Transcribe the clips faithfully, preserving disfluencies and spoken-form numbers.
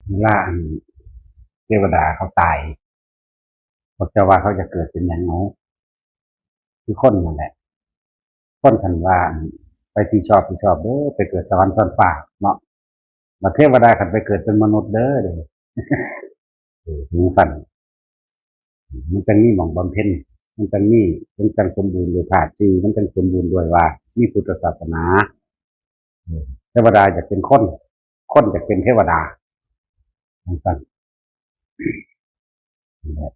เวลาอันเทวดาเขาตาย พวกเจ้าว่าเขาจะเกิดเป็นหยังเนาะ? คือคนนั่นแหละ คนคันว่า ไปที่ชอบที่ชอบเด้อ ไปเกิดสวรรค์ชั้นฟ้าเนาะ บัดเทวดาคันไปเกิดเป็นมนุษย์เด้อ เด้อ เออ จังซั่น มันจั่งมีหม่องบำเพ็ญ มันจั่งมี มันจั่งสมบูรณ์ด้วยธาตุสี่ มันจั่งสมบูรณ์ด้วยว่า มีพุทธศาสนา เออ เทวดาอยากเป็นคน คนอยากเป็นเทวดา จังซั่น นั่นแหละ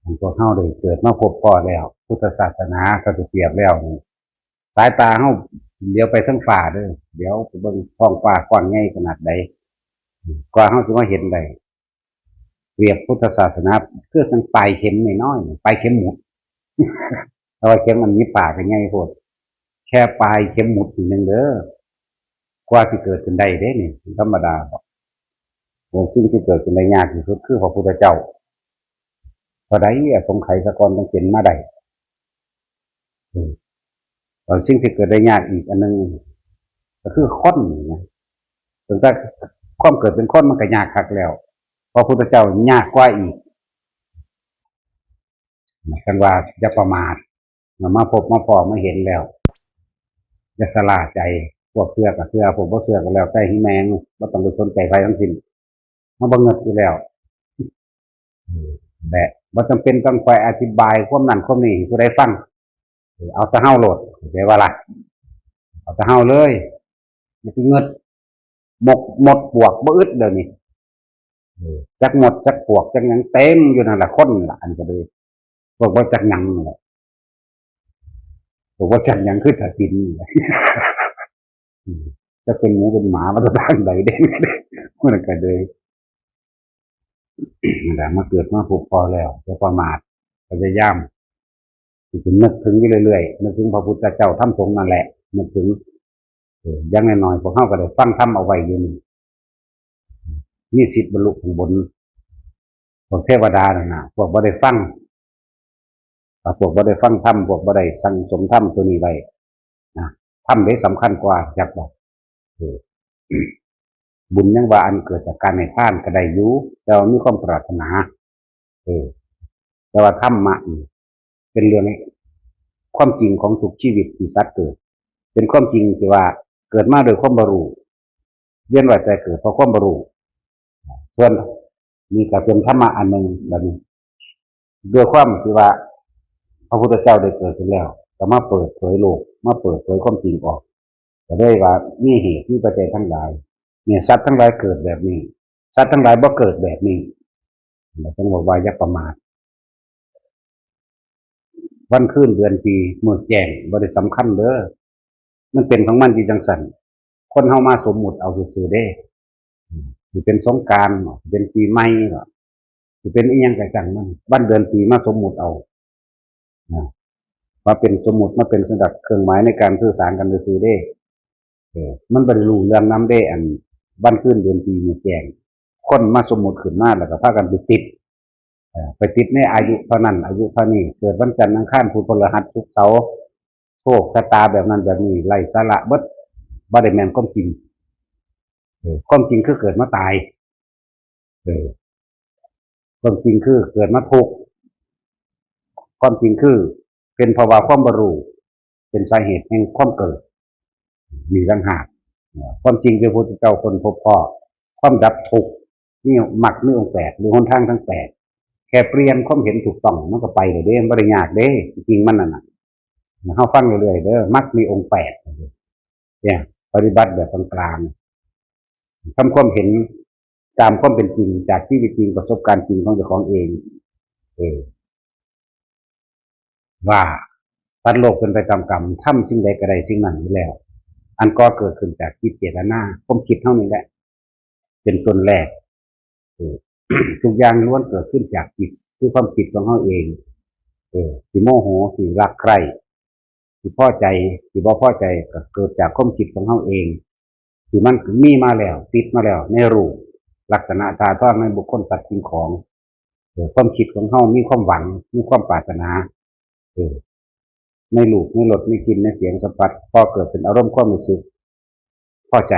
อันพวกเฮาได้เกิดมาพบพ้อแล้ว พุทธศาสนาก็สิเปรียบแล้วนี่ สายตาเฮาเหลียวไปทางฟ้าเด้อ เหลียวไปเบิ่งท้องฟ้ากว้างใหญ่ขนาดใด กว่าเฮาสิมาเห็นได้ เปรียบพุทธศาสนาคือจั่งปลายเข็มน้อยๆ ปลายเข็มหมุด แต่ว่าเข็มอันนี้ปากก็ใหญ่โพด แค่ปลายเข็มหมุดนิดนึงเด้อ กว่าสิเกิดขึ้นได้เด้นี่ ธรรมดาบ่ โอ้ สิ่งที่เกิดขึ้นได้ยากที่สุดคือพระพุทธเจ้า เท่าใดอะ สงไขยสะก่อนจั่งเป็นมาได้ เออ แล้วสิ่งที่เกิดได้ยากอีกอันหนึ่ง ก็คือคนนี่นะ ตั้งแต่ความเกิดเป็นคนมันก็ยากคักแล้ว พระพุทธเจ้ายากกว่าอีก จั่งว่าอย่าประมาท มาพบมาพ้อมาเห็นแล้ว อย่าชะล่าใจ พวกเชื่อก็เชื่อ พวกบ่เชื่อก็แล้วแต่ หิแมง บ่ต้องไปสนใจไผทั้งสิ้น มันบ่เงิดอยู่แล้ว เออ และบ่จำเป็นต้องคอยอธิบายความนั่นความนี่ให้ผู้ใดฟัง เออ เอาแต่เฮาโลด เข้าใจบ่ล่ะ เอาแต่เฮาเลย อย่าไปเงิด มกมดปลวกบ่อึดเดี๋ยวนี้ เออ จักมดจักปลวกจักหยังเต็มอยู่นั่นล่ะ คนล่ะ อันก็เลย พวกบ่จักหยังนั่นแหละ พวกบ่จักหยังคือทาสินนี่แหละ อืม จักเป็นหมูเป็นหมามาจากทางใดเด้ มันก็เลย นั่นแหละ มาเกิดมาพบพ้อแล้ว อย่าประมาท พยายามที่จะนึกถึงอยู่เรื่อยๆ นึกถึงพระพุทธเจ้าธรรมสงฆ์นั่นแหละ นึกถึง เออ อย่างน้อยๆ พวกเฮาก็ได้ฟังธรรมเอาไว้อยู่นี่ มีสิทธิ์บรรลุข้างบน พวกเทวดานั่นน่ะ พวกบ่ได้ฟัง ถ้าพวกบ่ได้ฟังธรรม พวกบ่ได้สั่งสมธรรมตัวนี้ไว้นะ ธรรมเด้สำคัญกว่า จักบ่ เออ บุญยังว่าอันเกิดจากการให้ทานก็ได้อยู่ แต่ว่ามีความปรารถนา เออ แต่ว่าธรรมะนี่เป็นเรื่องความจริงของทุกชีวิตที่สัตว์เกิด เป็นความจริงที่ว่าเกิดมาโดยความบ่รู้ เวียนว่ายตายเกิดเพราะความบ่รู้ ส่วนนี่ก็เป็นธรรมะอันหนึ่งบัดนี้ ด้วยความที่ว่าพระพุทธเจ้าได้เกิดขึ้นแล้ว ก็มาเปิดเผยโลก มาเปิดเผยความจริงออก ก็เลยว่ามีเหตุมีปัจจัยทั้งหลาย เนี่ย สัตว์ทั้งหลายเกิดแบบนี้ สัตว์ทั้งหลายบ่เกิดแบบนี้ แล้วต้องบอกว่าอย่าประมาท วันคืนเดือนปีมื้อแจ้งบ่ได้สำคัญเด้อ มันเป็นของมันอยู่จังซั่น คนเฮามาสมมุติเอาซื่อๆเด้ อืม สิเป็นสงกรานต์บ่ สิเป็นปีใหม่บ่ สิเป็นอิหยังก็ช่างมัน วันเดือนปีมาสมมุติเอา นะ มาเป็นสมมุติ มาเป็นสัญลักษณ์เครื่องหมายในการสื่อสารกันซื่อๆเด้ เออ มันบ่ได้รู้เรื่องนำเด้ อันวันคืนเดือนปีมื้อแจ้ง คนมาสมมุติขึ้นมาแล้วก็พากันไปติด เอ่อ ไปติดในอายุเท่านั้น อายุเท่านี้ เกิดวันจันทร์ อังคาร พุธ พฤหัส ศุกร์ เสาร์ โชคชะตาแบบนั้นแบบนี้ ไร้สาระเบิด บ่ได้แม่นความจริง เออ ความจริงคือเกิดมาตาย เออ ความจริงคือเกิดมาทุกข์ ความจริงคือเป็นภาวะความบ่รู้ เป็นสาเหตุแห่งความเกิด นี่ต่างหาก เอ่อ ความจริงที่พระพุทธเจ้าค้นพบพ้อ ความดับทุกข์ มีมรรค มีองค์แปด หรือหนทางทั้งแปด แค่เปลี่ยนความเห็นถูกต้อง มันก็ไปเลยเด้ มันบ่ได้ยากเด้ จริงๆมันนั่นน่ะ เฮาฟังเรื่อยๆเด้อ มรรค มีองค์แปด เนี่ย ปฏิบัติแบบกลางๆ ทำความเห็นตามความเป็นจริง จากชีวิตจริง ประสบการณ์จริงของเจ้าของเอง เออ ว่าสัตว์โลกเป็นไปตามกรรม ทำสิ่งใดก็ได้สิ่งนั้นอยู่แล้ว อันก่อเกิดขึ้นจากจิตเจตนา ความคิดเฮานี่แหละ เป็นต้นแรก เออ ทุกอย่างล้วนเกิดขึ้นจากจิต คือความคิดของเฮาเอง เออ สิโมโห สิรักใคร่ สิพอใจ สิบ่พอใจ ก็เกิดจากความคิดของเฮาเอง ที่มันมีมาแล้ว ติดมาแล้วในรูป ลักษณะท่าทางในบุคคลสัตว์สิ่งของ เออ ความคิดของเฮามีความหวัง มีความปรารถนา เออ ในรูป ในรส ในกลิ่น ในเสียงสัมผัส พอเกิดเป็นอารมณ์ความรู้สึกพอใจ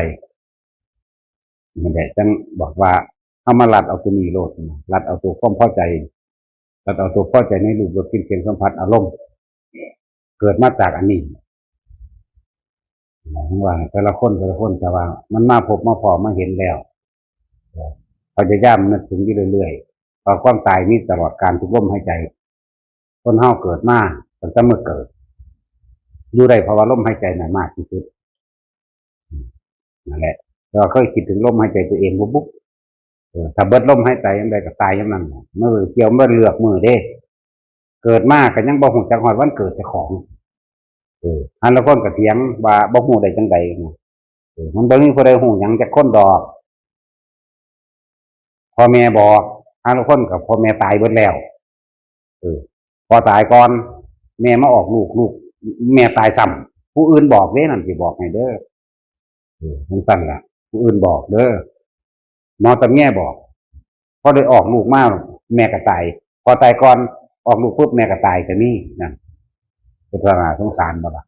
นั่นแหละจั่งบอกว่าเฮามาลัดเอาตัวนี้โลดนะ ลัดเอาตัวความพอใจ ลัดเอาตัวพอใจในรูปรสกลิ่นเสียงสัมผัสอารมณ์ เกิดมาจากอันนี้ หมายถึงว่าแต่ละคนแต่ละคน แต่ว่ามันมาพบมาพ้อมาเห็นแล้ว เออ พยายามนึกถึงอยู่เรื่อยๆ เพราะความตายมีตลอดกาลทุกลมหายใจ คนเฮาเกิดมาตั้งแต่เมื่อเกิด อยู่ได้เพราะว่าลมหายใจน่ะมากที่สุด นั่นแหละ แต่ว่าเคยคิดถึงลมหายใจตัวเองบ่บุ เออ ถ้าเบิดลมหายใจยามใดก็ตายยามนั้นน่ะ มันบ่เกี่ยว มันบ่เลือกมื้อเด้ เกิดมาก็ยังบ่ฮู้จักฮอดวันเกิดเจ้าของ เออ หาลางคนก็เถียงว่าบ่ฮู้ได้จั่งใดนะ เออ มันบ่มีผู้ใดฮู้หยังจักคนดอก พ่อแม่บอก หาลางคนก็พ่อแม่ตายเบิดแล้ว เออ พ่อตายก่อน แม่มาออกลูก ลูก แม่ตายซ้ำ ผู้อื่นบอกเด้ นั่นสิบอกให้เด้อ เออ จั่งซั้นล่ะ ผู้อื่นบอกเด้อ หมอตำแยบอก พอได้ออกลูกมา แม่ก็ตาย พ่อตายก่อน ออกลูกปุ๊บ แม่ก็ตายก็มี นั่น เป็นพระมหาสงสารบ่ล่ะ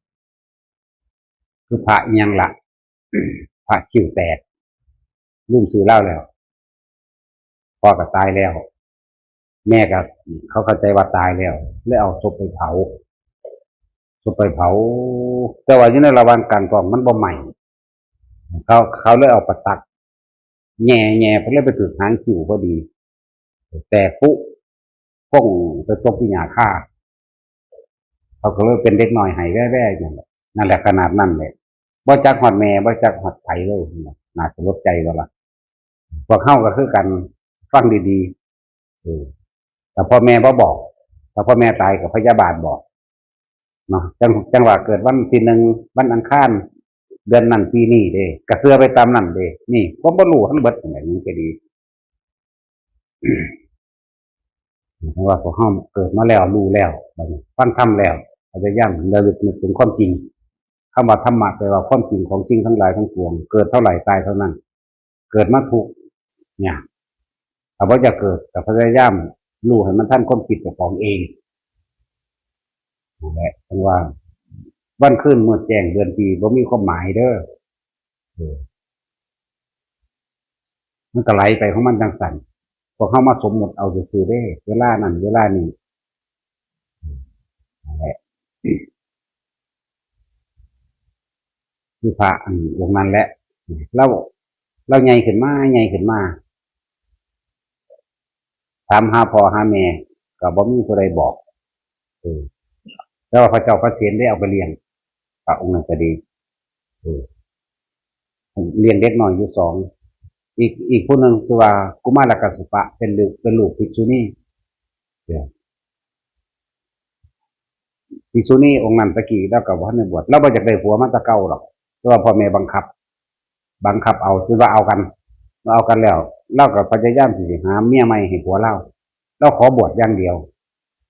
คือพระอิหยังล่ะ พระคิ้วแตก ลืมชื่อลาวแล้ว พ่อก็ตายแล้ว แม่ก็ เขาเข้าใจว่าตายแล้ว เลยเอาศพไปเผา ศพไปเผา แต่ว่าอยู่ในระหว่างการเผามันบ่ไหม้ เขา เขาเลยเอาประตัก แหย่ แหย่ เพิ่นเลยไปถืกหางคิ้วพอดี แตกปุ๊ ป้งไปตกอยู่หญ้าคา เขาก็เลยเป็นเด็กน้อยไห้แว่ๆ นั่นแหละ นั่นแหละ ขนาดนั้นเลย บ่จักฮอดแม่ บ่จักฮอดไผเลย น่าสลดใจบ่ล่ะ พวกเฮาก็คือกัน ฟังดีๆ เออ แต่พ่อแม่บ่บอก ถ้าพ่อแม่ตายก็พยาบาลบอก เนาะ จั่ง จั่งว่าเกิดวันที่หนึ่ง วันอังคาร เดือนนั้นปีนี้เด้ ก็เชื่อไปตามนั้นเด้ นี่ ความบ่รู้ทั้งเบิดนั่นแหละ มันก็ดี เพราะว่าพวกเฮาเกิดมาแล้ว รู้แล้ว บัดนี้ฟังธรรมแล้ว พยายามระลึกนึกถึงความจริง คำว่าธรรมะแปลว่าความจริงของสิ่งทั้งหลายทั้งปวง เกิดเท่าไหร่ตายเท่านั้น เกิดมาทุกข์ เนี่ย ถ้าบ่อยากเกิด ก็พยายามรู้ให้มันทันความคิดเจ้าของเอง นั่นแหละ จั่งว่า วันคืนมืดแจ้งเดือนปีบ่มีความหมายเด้อ เออ มันก็ไหลไปของมันจั่งซั้น พวกเฮามาสมมุติเอาซื่อๆเด้ เวลานั้นเวลานี้ นั่นแหละ คือพระอันองค์นั้นแหละ ลาว ลาวใหญ่ขึ้นมา ใหญ่ขึ้นมา ถามหาพ่อหาแม่ ก็บ่มีผู้ใดบอก เออ แต่ว่าพระเจ้าพระเศรษฐได้เอาไปเลี้ยง พระองค์นั้นก็ดี เออ เลี้ยงเด็กน้อยอยู่สอง อีก อีกผู้หนึ่งชื่อว่ากุมารกัสสปะ เป็นลูก เป็นลูกภิกษุณี เออ ภิกษุณีองค์นั้นตะกี้ลาวก็บ่ทันได้บวช ลาวบ่อยากได้ผัวมาแต่เก่าดอก แต่ว่าพ่อแม่บังคับ บังคับเอา คือว่าเอากัน เอากันแล้ว ลาวก็พยายามสิหาเมียใหม่ให้ผัวลาว ลาวขอบวชอย่างเดียว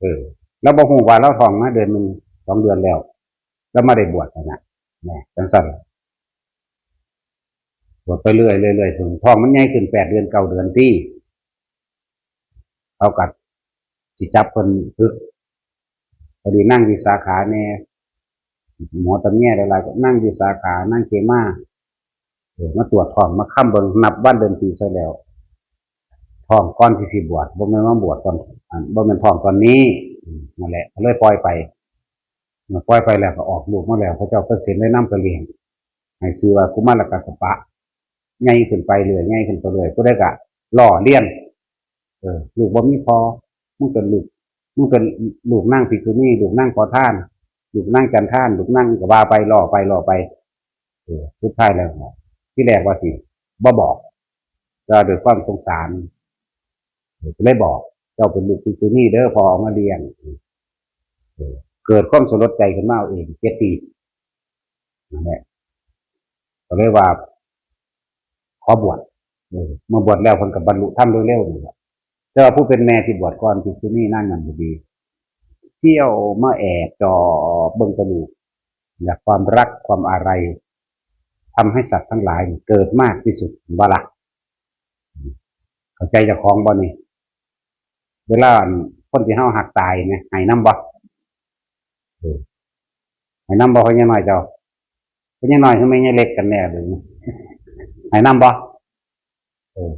เออ ลาวบ่ฮู้ว่าลาวท้องมาเดือนหนึ่ง สองเดือนแล้ว ลาวมาได้บวชนั่นน่ะ แหม จั่งซั้น บวชไปเรื่อยๆ เรื่อยๆ จนท้องมันใหญ่ขึ้น แปดเดือน เก้าเดือนติ เขาก็สิจับเพิ่นฝึก พอดีนางวิสาขาแน่ หมอตำแยหลายๆ ก็นางวิสาขา นางเขมา เออ มาตรวจท้อง มาค้ำเบิ่ง นับวันเดือนปีใส่แล้ว ท้องก่อนที่สิบวช บ่แม่นมาบวชตอน อัน บ่แม่นท้องตอนนี้ อืม นั่นแหละ ก็เลยปล่อยไป เมื่อปล่อยไปแล้วก็ออกลูกมาแล้ว พระเจ้าเพิ่นเสด็จได้นำไปเลี้ยง ให้ชื่อว่ากุมารกัสสปะ ใหญ่ขึ้นไปเรื่อย ใหญ่ขึ้นไปเรื่อย ผู้ใดก็ล้อเลียน เออ ลูกบ่มีพ่อ มึงเป็นลูก มึงเป็นลูกนางภิกษุณี ลูกนางขอทาน ลูกนางจันทาน ลูกนางก็ว่าไป ล้อไป ล้อไป เออ สุดท้ายแล้ว ที่แรกว่าสิบ่บอก ก็ด้วยความสงสาร เออ ก็เลยบอก เจ้าเป็นลูกภิกษุณีเด้อ พ่อเอามาเลี้ยง เออ เกิดความสลดใจขึ้นมาเอาเอง เจ็ดปี นั่นแหละ ก็เลยว่า ขอบวช เออ เมื่อบวชแล้วเพิ่นก็บรรลุธรรมเร็วๆนี่แหละ แต่ว่าผู้เป็นแม่ที่บวชก่อนภิกษุณีนางนั้นก็ดี เที่ยวมาแอบจ่อเบิ่งแต่ลูก และความรักความอาลัย ทำให้สัตว์ทั้งหลายเกิดมากที่สุด บ่ล่ะ เข้าใจเจ้าของบ่นี่ เวลาอันคนที่เฮาฮักตายเนี่ย ไห้นำบ่ เออ ไห้นำบ่ พ่อใหญ่น้อยเจ้า พ่อใหญ่น้อยคือแม่ใหญ่เล็กกันแน่เลย ไห้นำบ่ เออ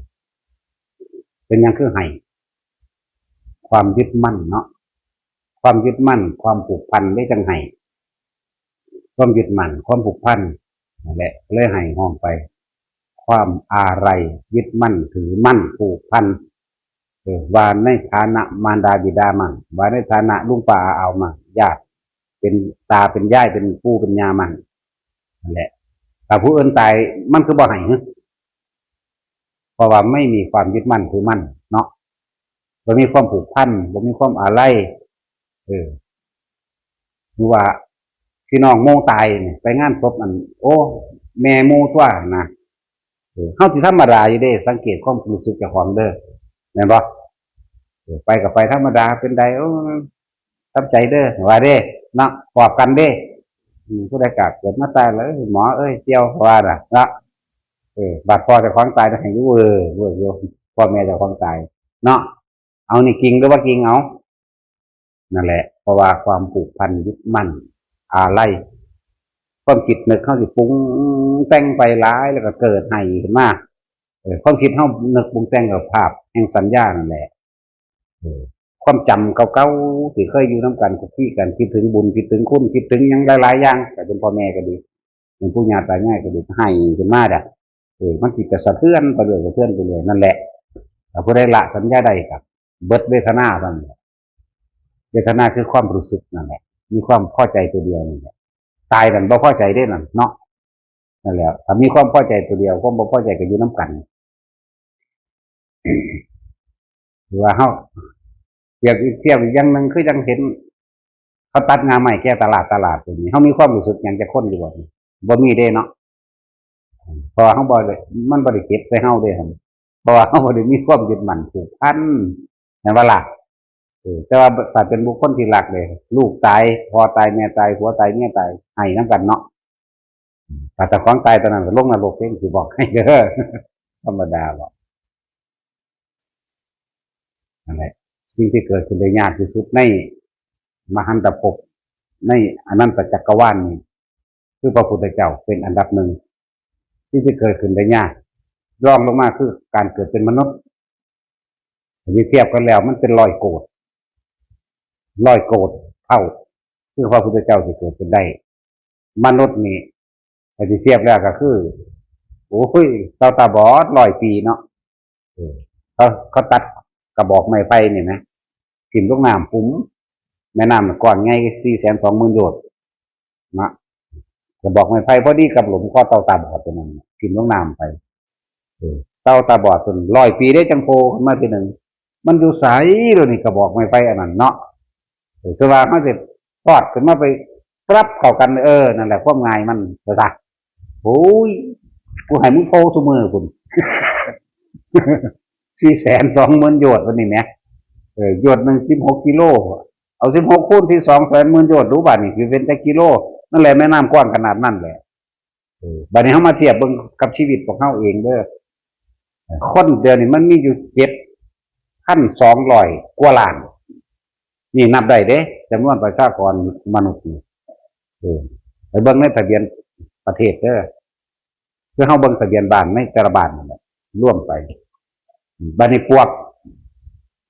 เป็นหยังคือไห้ ความยึดมั่นเนาะ ความยึดมั่น ความผูกพันได้จังไห้ ความยึดมั่น ความผูกพัน นั่นแหละ เลยไห้ฮ้องไป ความอาลัย ยึดมั่น ถือมั่น ผูกพัน เออ ว่าในฐานะมารดาบิดามั่ง ว่าในฐานะลุงป้าอาอาวมั่ง ญาติ เป็นตาเป็นยาย เป็นปู่เป็นย่ามั่ง นั่นแหละ ถ้าผู้อื่นตาย มันคือบ่ไห้ เพราะว่าไม่มีความยึดมั่นถือมั่นเนาะ บ่มีความผูกพัน บ่มีความอาลัย เออ หรือว่าพี่น้องหมู่ตายนี่ ไปงานศพอัน โอ้ แม่หมู่ตั๊วนะ เออ เฮาสิธรรมดาอยู่เด้ สังเกตความรู้สึกเจ้าของเด้อ แม่นบ่ เออ ไปก็ไปธรรมดา เป็นใด โอ้ ทำใจเด้อ ว่าเด้ เนาะ ปลอบกันเด้ อืม ผู้ใดกะเกิดมาตายแล้ว เอ้ย หมอเอ้ย เจียว ว่าน่ะ เนาะ เออ บาดพ่อเจ้าของตายนะ ให้อยู่ เออ เออ อยู่ พ่อแม่เจ้าของตาย เนาะ เอานี่จริงหรือว่าจริง เอา นั่นแหละ เพราะว่าความผูกพันยึดมั่น อาลัย ความคิดนึกเฮาสิปรุงแต่งไปหลาย แล้วก็เกิดไห้ขึ้นมา เออ ความคิดเฮานึกปรุงแต่งกับภาพแห่งสัญญานั่นแหละ เออ ความจำเก่าๆ ที่เคยอยู่นำกัน คุกคีกัน คิดถึงบุญ คิดถึงคุณ คิดถึงหยังหลายๆ อย่าง แต่เป็นพ่อแม่ก็ดี เป็นปู่ย่าตายายก็ดี ไห้ขึ้นมาเด้อ เออ มันสิกระสะเทือนไปเรื่อย สะเทือนไปเรื่อย นั่นแหละ ถ้าผู้ใดละสัญญาได้ก็เบิดเวทนาเท่านั้นแหละ เวทนาคือความรู้สึกนั่นแหละ มีความพอใจตัวเดียวนั่นแหละ ตายมันบ่พอใจเด้นั่นเนาะ นั่นแหละ ถ้ามีความพอใจตัวเดียว ความบ่พอใจก็อยู่นำกัน หรือว่าเฮา เปรียบอีก เปรียบอีกอย่างหนึ่ง คือยังเห็น เขาตัดงาไม้แก่ตลาด ตลาดตัวนี้ เฮามีความรู้สึกหยังจักคนอยู่บ่ บ่มีเด้เนาะ เพราะว่าเฮาบ่ได้ มันบ่ได้เก็บใส่เฮาเด้หั่น เพราะว่าเฮาบ่ได้มีความยึดมั่นผูกพัน แม่นบ่ล่ะ เออ แต่ว่าถ้าเป็นบุคคลที่รักเด้ ลูกตาย พ่อตาย แม่ตาย ผัวตาย เมียตาย ไห้นำกันเนาะ ถ้าเจ้าของตายตอนนั้นก็ลงนรกเด้ สิบอกให้เด้อ ธรรมดาหรอก นั่นแหละ สิ่งที่เกิดขึ้นได้ยากที่สุดในมหันตภพ ในอนันตจักรวาลนี่ คือพระพุทธเจ้าเป็นอันดับหนึ่ง สิ่งที่เกิดขึ้นได้ยาก รองลงมาคือการเกิดเป็นมนุษย์ ถ้าเทียบกันแล้วมันเป็นร้อยโกด ร้อยโกดเท่า คือพระพุทธเจ้าที่เกิดขึ้นได้ มนุษย์นี่ ถ้าสิเทียบแล้วก็คือ โอ้ย เต่าตาบอดร้อยปีเนาะ เออ เขา เขาตัดกระบอกไม้ไผ่นี่นะ ถิ่มลงน้ำปุ้ม แม่น้ำก้อนใหญ่สี่แสนสองหมื่นโยชน์ นะ กระบอกไม้ไผ่พอดีกับหลุมคอเต่าตาบอดตัวนั้น ถิ่มลงน้ำไป เออ เต่าตาบอดตัวนั้นร้อยปีได้จังโผล่ขึ้นมาทีหนึ่ง มันอยู่ไสเดี๋ยวนี้ กระบอกไม้ไผ่อันนั้นเนาะ เออ สว่างเขาสิฟอดขึ้นมาไปปรับเข้ากัน เออ นั่นแหละความง่ายมัน ว่าซะ โอ้ย กูให้มึงโผล่ซุมื้อพุ้น สี่แสนสองหมื่นโยชน์วันนี้แหม เออ โยชน์หนึ่งสิบหกกิโล เอาสิบหกคูณสิบสองแสนหมื่นโยชน์ดูบัดนี้ สิเป็นจักกิโล นั่นแหละ แม่น้ำกว้างขนาดนั้นแหละ เออ บัดนี้เฮามาเทียบเบิ่งกับชีวิตพวกเฮาเองเด้อ คนเดียวนี่มันมีอยู่เจ็ดพันสองร้อยกว่าล้าน นี่นับได้เด้ จำนวนประชากรมนุษย์นี่ เออ ไปเบิ่งในทะเบียนประเทศเด้อ คือเฮาเบิ่งทะเบียนบ้านในแต่ละบ้านนั่นแหละ รวมไป บัดนี้ปลวก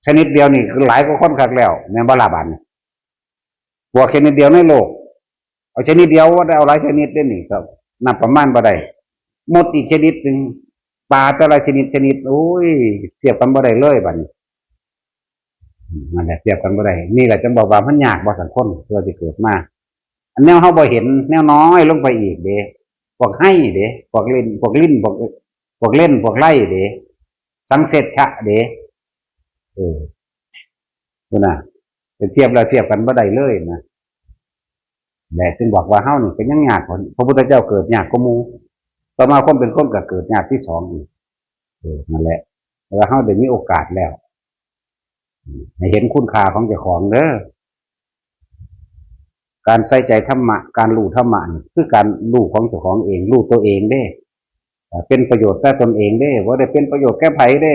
ชนิดเดียวนี่คือหลายกว่าคนคักแล้ว แม่นบ่ล่ะบัดนี้ ปลวกชนิดเดียวในโลก เอาชนิดเดียว บ่ได้เอาหลายชนิดเด้นี่ ก็นับประมาณบ่ได้ มดอีกชนิดหนึ่ง ปลาแต่ละชนิดชนิด โอ้ย เทียบกันบ่ได้เลยบัดนี้ อืม นั่นแหละ เทียบกันบ่ได้ นี่แหละจั่งบอกว่ามันยากบ่สังคน เพื่อสิเกิดมา อันแนวเฮาบ่เห็น แนวน้อยลงไปอีกเด้ พวกไฮ่เด้ พวกเล่น พวกลิ้น พวก พวกเล่น พวกไล่เด้ สังเสชะเด้ เออ พุ้นน่ะ ไปเทียบแล้วเทียบกันบ่ได้เลยนะ แหละจึงบอกว่าเฮานี่ก็ยังยากกว่า พระพุทธเจ้าเกิดยากกว่าหมู่ ต่อมาความเป็นคนก็เกิดยากที่สองอีก เออ นั่นแหละ แต่ว่าเฮาได้มีโอกาสแล้ว ให้เห็นคุณค่าของเจ้าของเด้อ การใส่ใจธรรมะ การรู้ธรรมะนี่คือการรู้ของเจ้าของเอง รู้ตัวเองเด้ เอ่อ เป็นประโยชน์แก่ตนเองเด้ บ่ได้เป็นประโยชน์แก่ไผเด้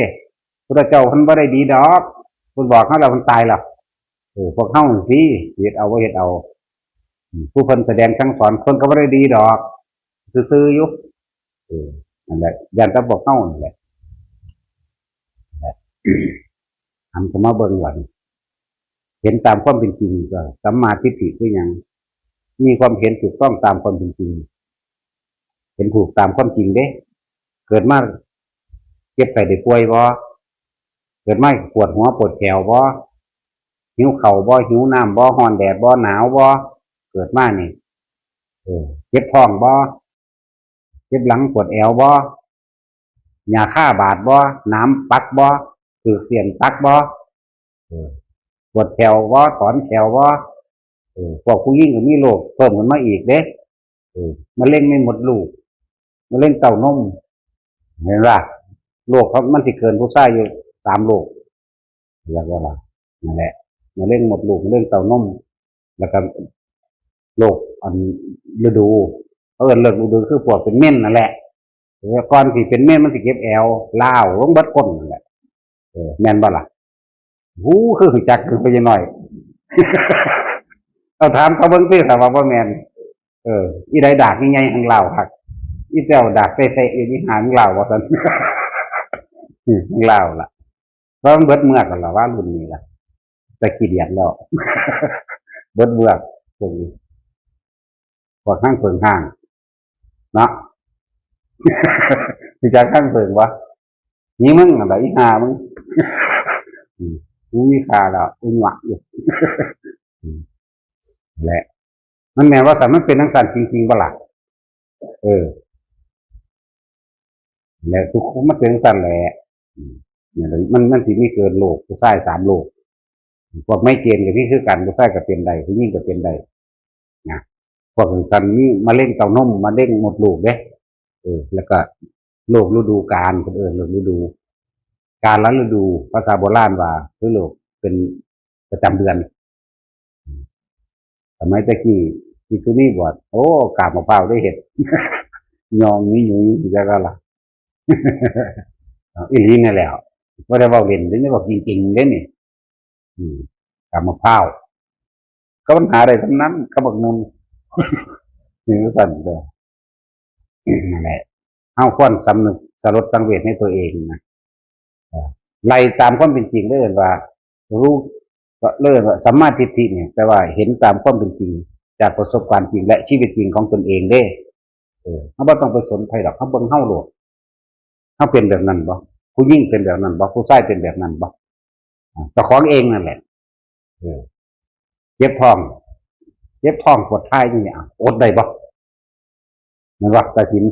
พุทธเจ้าเพิ่นบ่ได้ดีดอก เพิ่นบอกเฮาแล้วเพิ่นตายแล้ว เออ พวกเฮาสิเฮ็ดเอาบ่เฮ็ดเอา อืม ผู้เพิ่นแสดงสั่งสอนเพิ่นก็บ่ได้ดีดอก ซื่อๆ อยู่ เออ นั่นแหละ ย้านแต่พวกเฮานั่นแหละ หันเข้ามาเบิ่งว่านี่ เห็นตามความเป็นจริงก็สัมมาทิฏฐิคือหยัง มีความเห็นถูกต้องตามความเป็นจริง เห็นถูกตามความจริงเด้ เกิดมาเจ็บไข้ได้ป่วยบ่ เกิดมาปวดหัวปวดแขวบ่ หิวข้าวบ่ หิวน้ำบ่ ร้อนแดดบ่ หนาวบ่ เกิดมานี่ เออ เจ็บท้องบ่ เจ็บหลังปวดแอวบ่ หญ้าคาบาดบ่ หนามปักบ่ ถืกเสี้ยนปักบ่ เออ ปวดแขวบ่ ถอนแขวบ่ เออ พวกผู้หญิงก็มีโรคเพิ่มขึ้นมาอีกเด้ เออ มะเร็งในมดลูก มะเร็งเต้านม เห็นป่ะ โรคเขามันสิเกินผู้ชายอยู่สามโรค เรียกว่าล่ะ นั่นแหละ มะเร็งมดลูก มะเร็งเต้านม แล้วก็โรคอันฤดู เขาเอิ้นเรื่องฤดูคือพวกเป็นเมนนั่นแหละ แล้วก่อนสิเป็นเมนมันสิเจ็บแอว ลาวลงเบิดก้นนั่นแหละ เออ แม่นบ่ล่ะ หู คือรู้จักคือไปหน่อย เอาถามเขาเบิ่งติ ถ้าว่าบ่แม่น เออ อีใดดากใหญ่ๆ หังลาวคัก อีแต้วดากเตะๆ อยู่ที่หางลาวว่าซั่น อืม หังลาวล่ะ เพราะมันเบิดเมือกกันล่ะว่ารุ่นนี้ล่ะ แต่ขี้เดียดแล้ว เบิดเมือกพวกนี้ พวกห้างเผิงห้าง เนาะ รู้จักห้างเผิงบ่ นี่มึงอะไรอีห่ามึง อืม มึงมีค่าแล้ว อุญวะอยู่ อืม แหละ มันแม่นว่าสันมันเป็นจังซั่นจริงๆบ่ล่ะ เออ และทุกคนมันเป็นจังซั่นแหละ อืม เนี่ย มัน มันสิมีเกิดโรคผู้ชายสามโรค พวกไมเกรนก็มีคือกัน ผู้ชายก็เป็นได้ ผู้หญิงก็เป็นได้ นะ พวกจังซั่นมีมะเร็งเต้านม มะเร็งมดลูกเด้ เออ แล้วก็โรคฤดูกาล เพิ่นเอิ้นโรคฤดู กาลฤดู ภาษาโบราณว่า คือโรคเป็นประจำเดือน สมัยแต่กี้ ภิกษุณีบวช โอ้ กาบมะพร้าวได้เฮ็ด ยองหยุยๆ อยู่จักล่ะ อีหลีนี่แหละ บ่ได้เว้าเล่นเด้นี่ เว้าจริงๆ เด้นี่ อืม กาบมะพร้าว ก็มันหาได้ทั้งนั้น ก็บักหนึ่ง นี่สั่นเด้อ นั่นแหละ เฮาควรสำนึกสลดสังเวชในตัวเองนะ เอ่อ ไล่ตามความเป็นจริงเด้อ เอิ้นว่า รู้ ก็เลยว่าสัมมาทิฏฐิเนี่ย แปลว่าเห็นตามความเป็นจริง จากประสบการณ์จริง และชีวิตจริงของตนเองเด้ เออ เฮาบ่ต้องไปสนไผดอก เฮาเบิ่งเฮาโลด เฮาเป็นแบบนั้นบ่ ผู้หญิงเป็นแบบนั้นบ่ ผู้ชายเป็นแบบนั้นบ่ อ่า เจ้าของเองนั่นแหละ เออ เจ็บท้อง เจ็บท้องปวดท้ายจังซี่ อ่ะ อดได้บ่ แม่นบ่ ตาสิน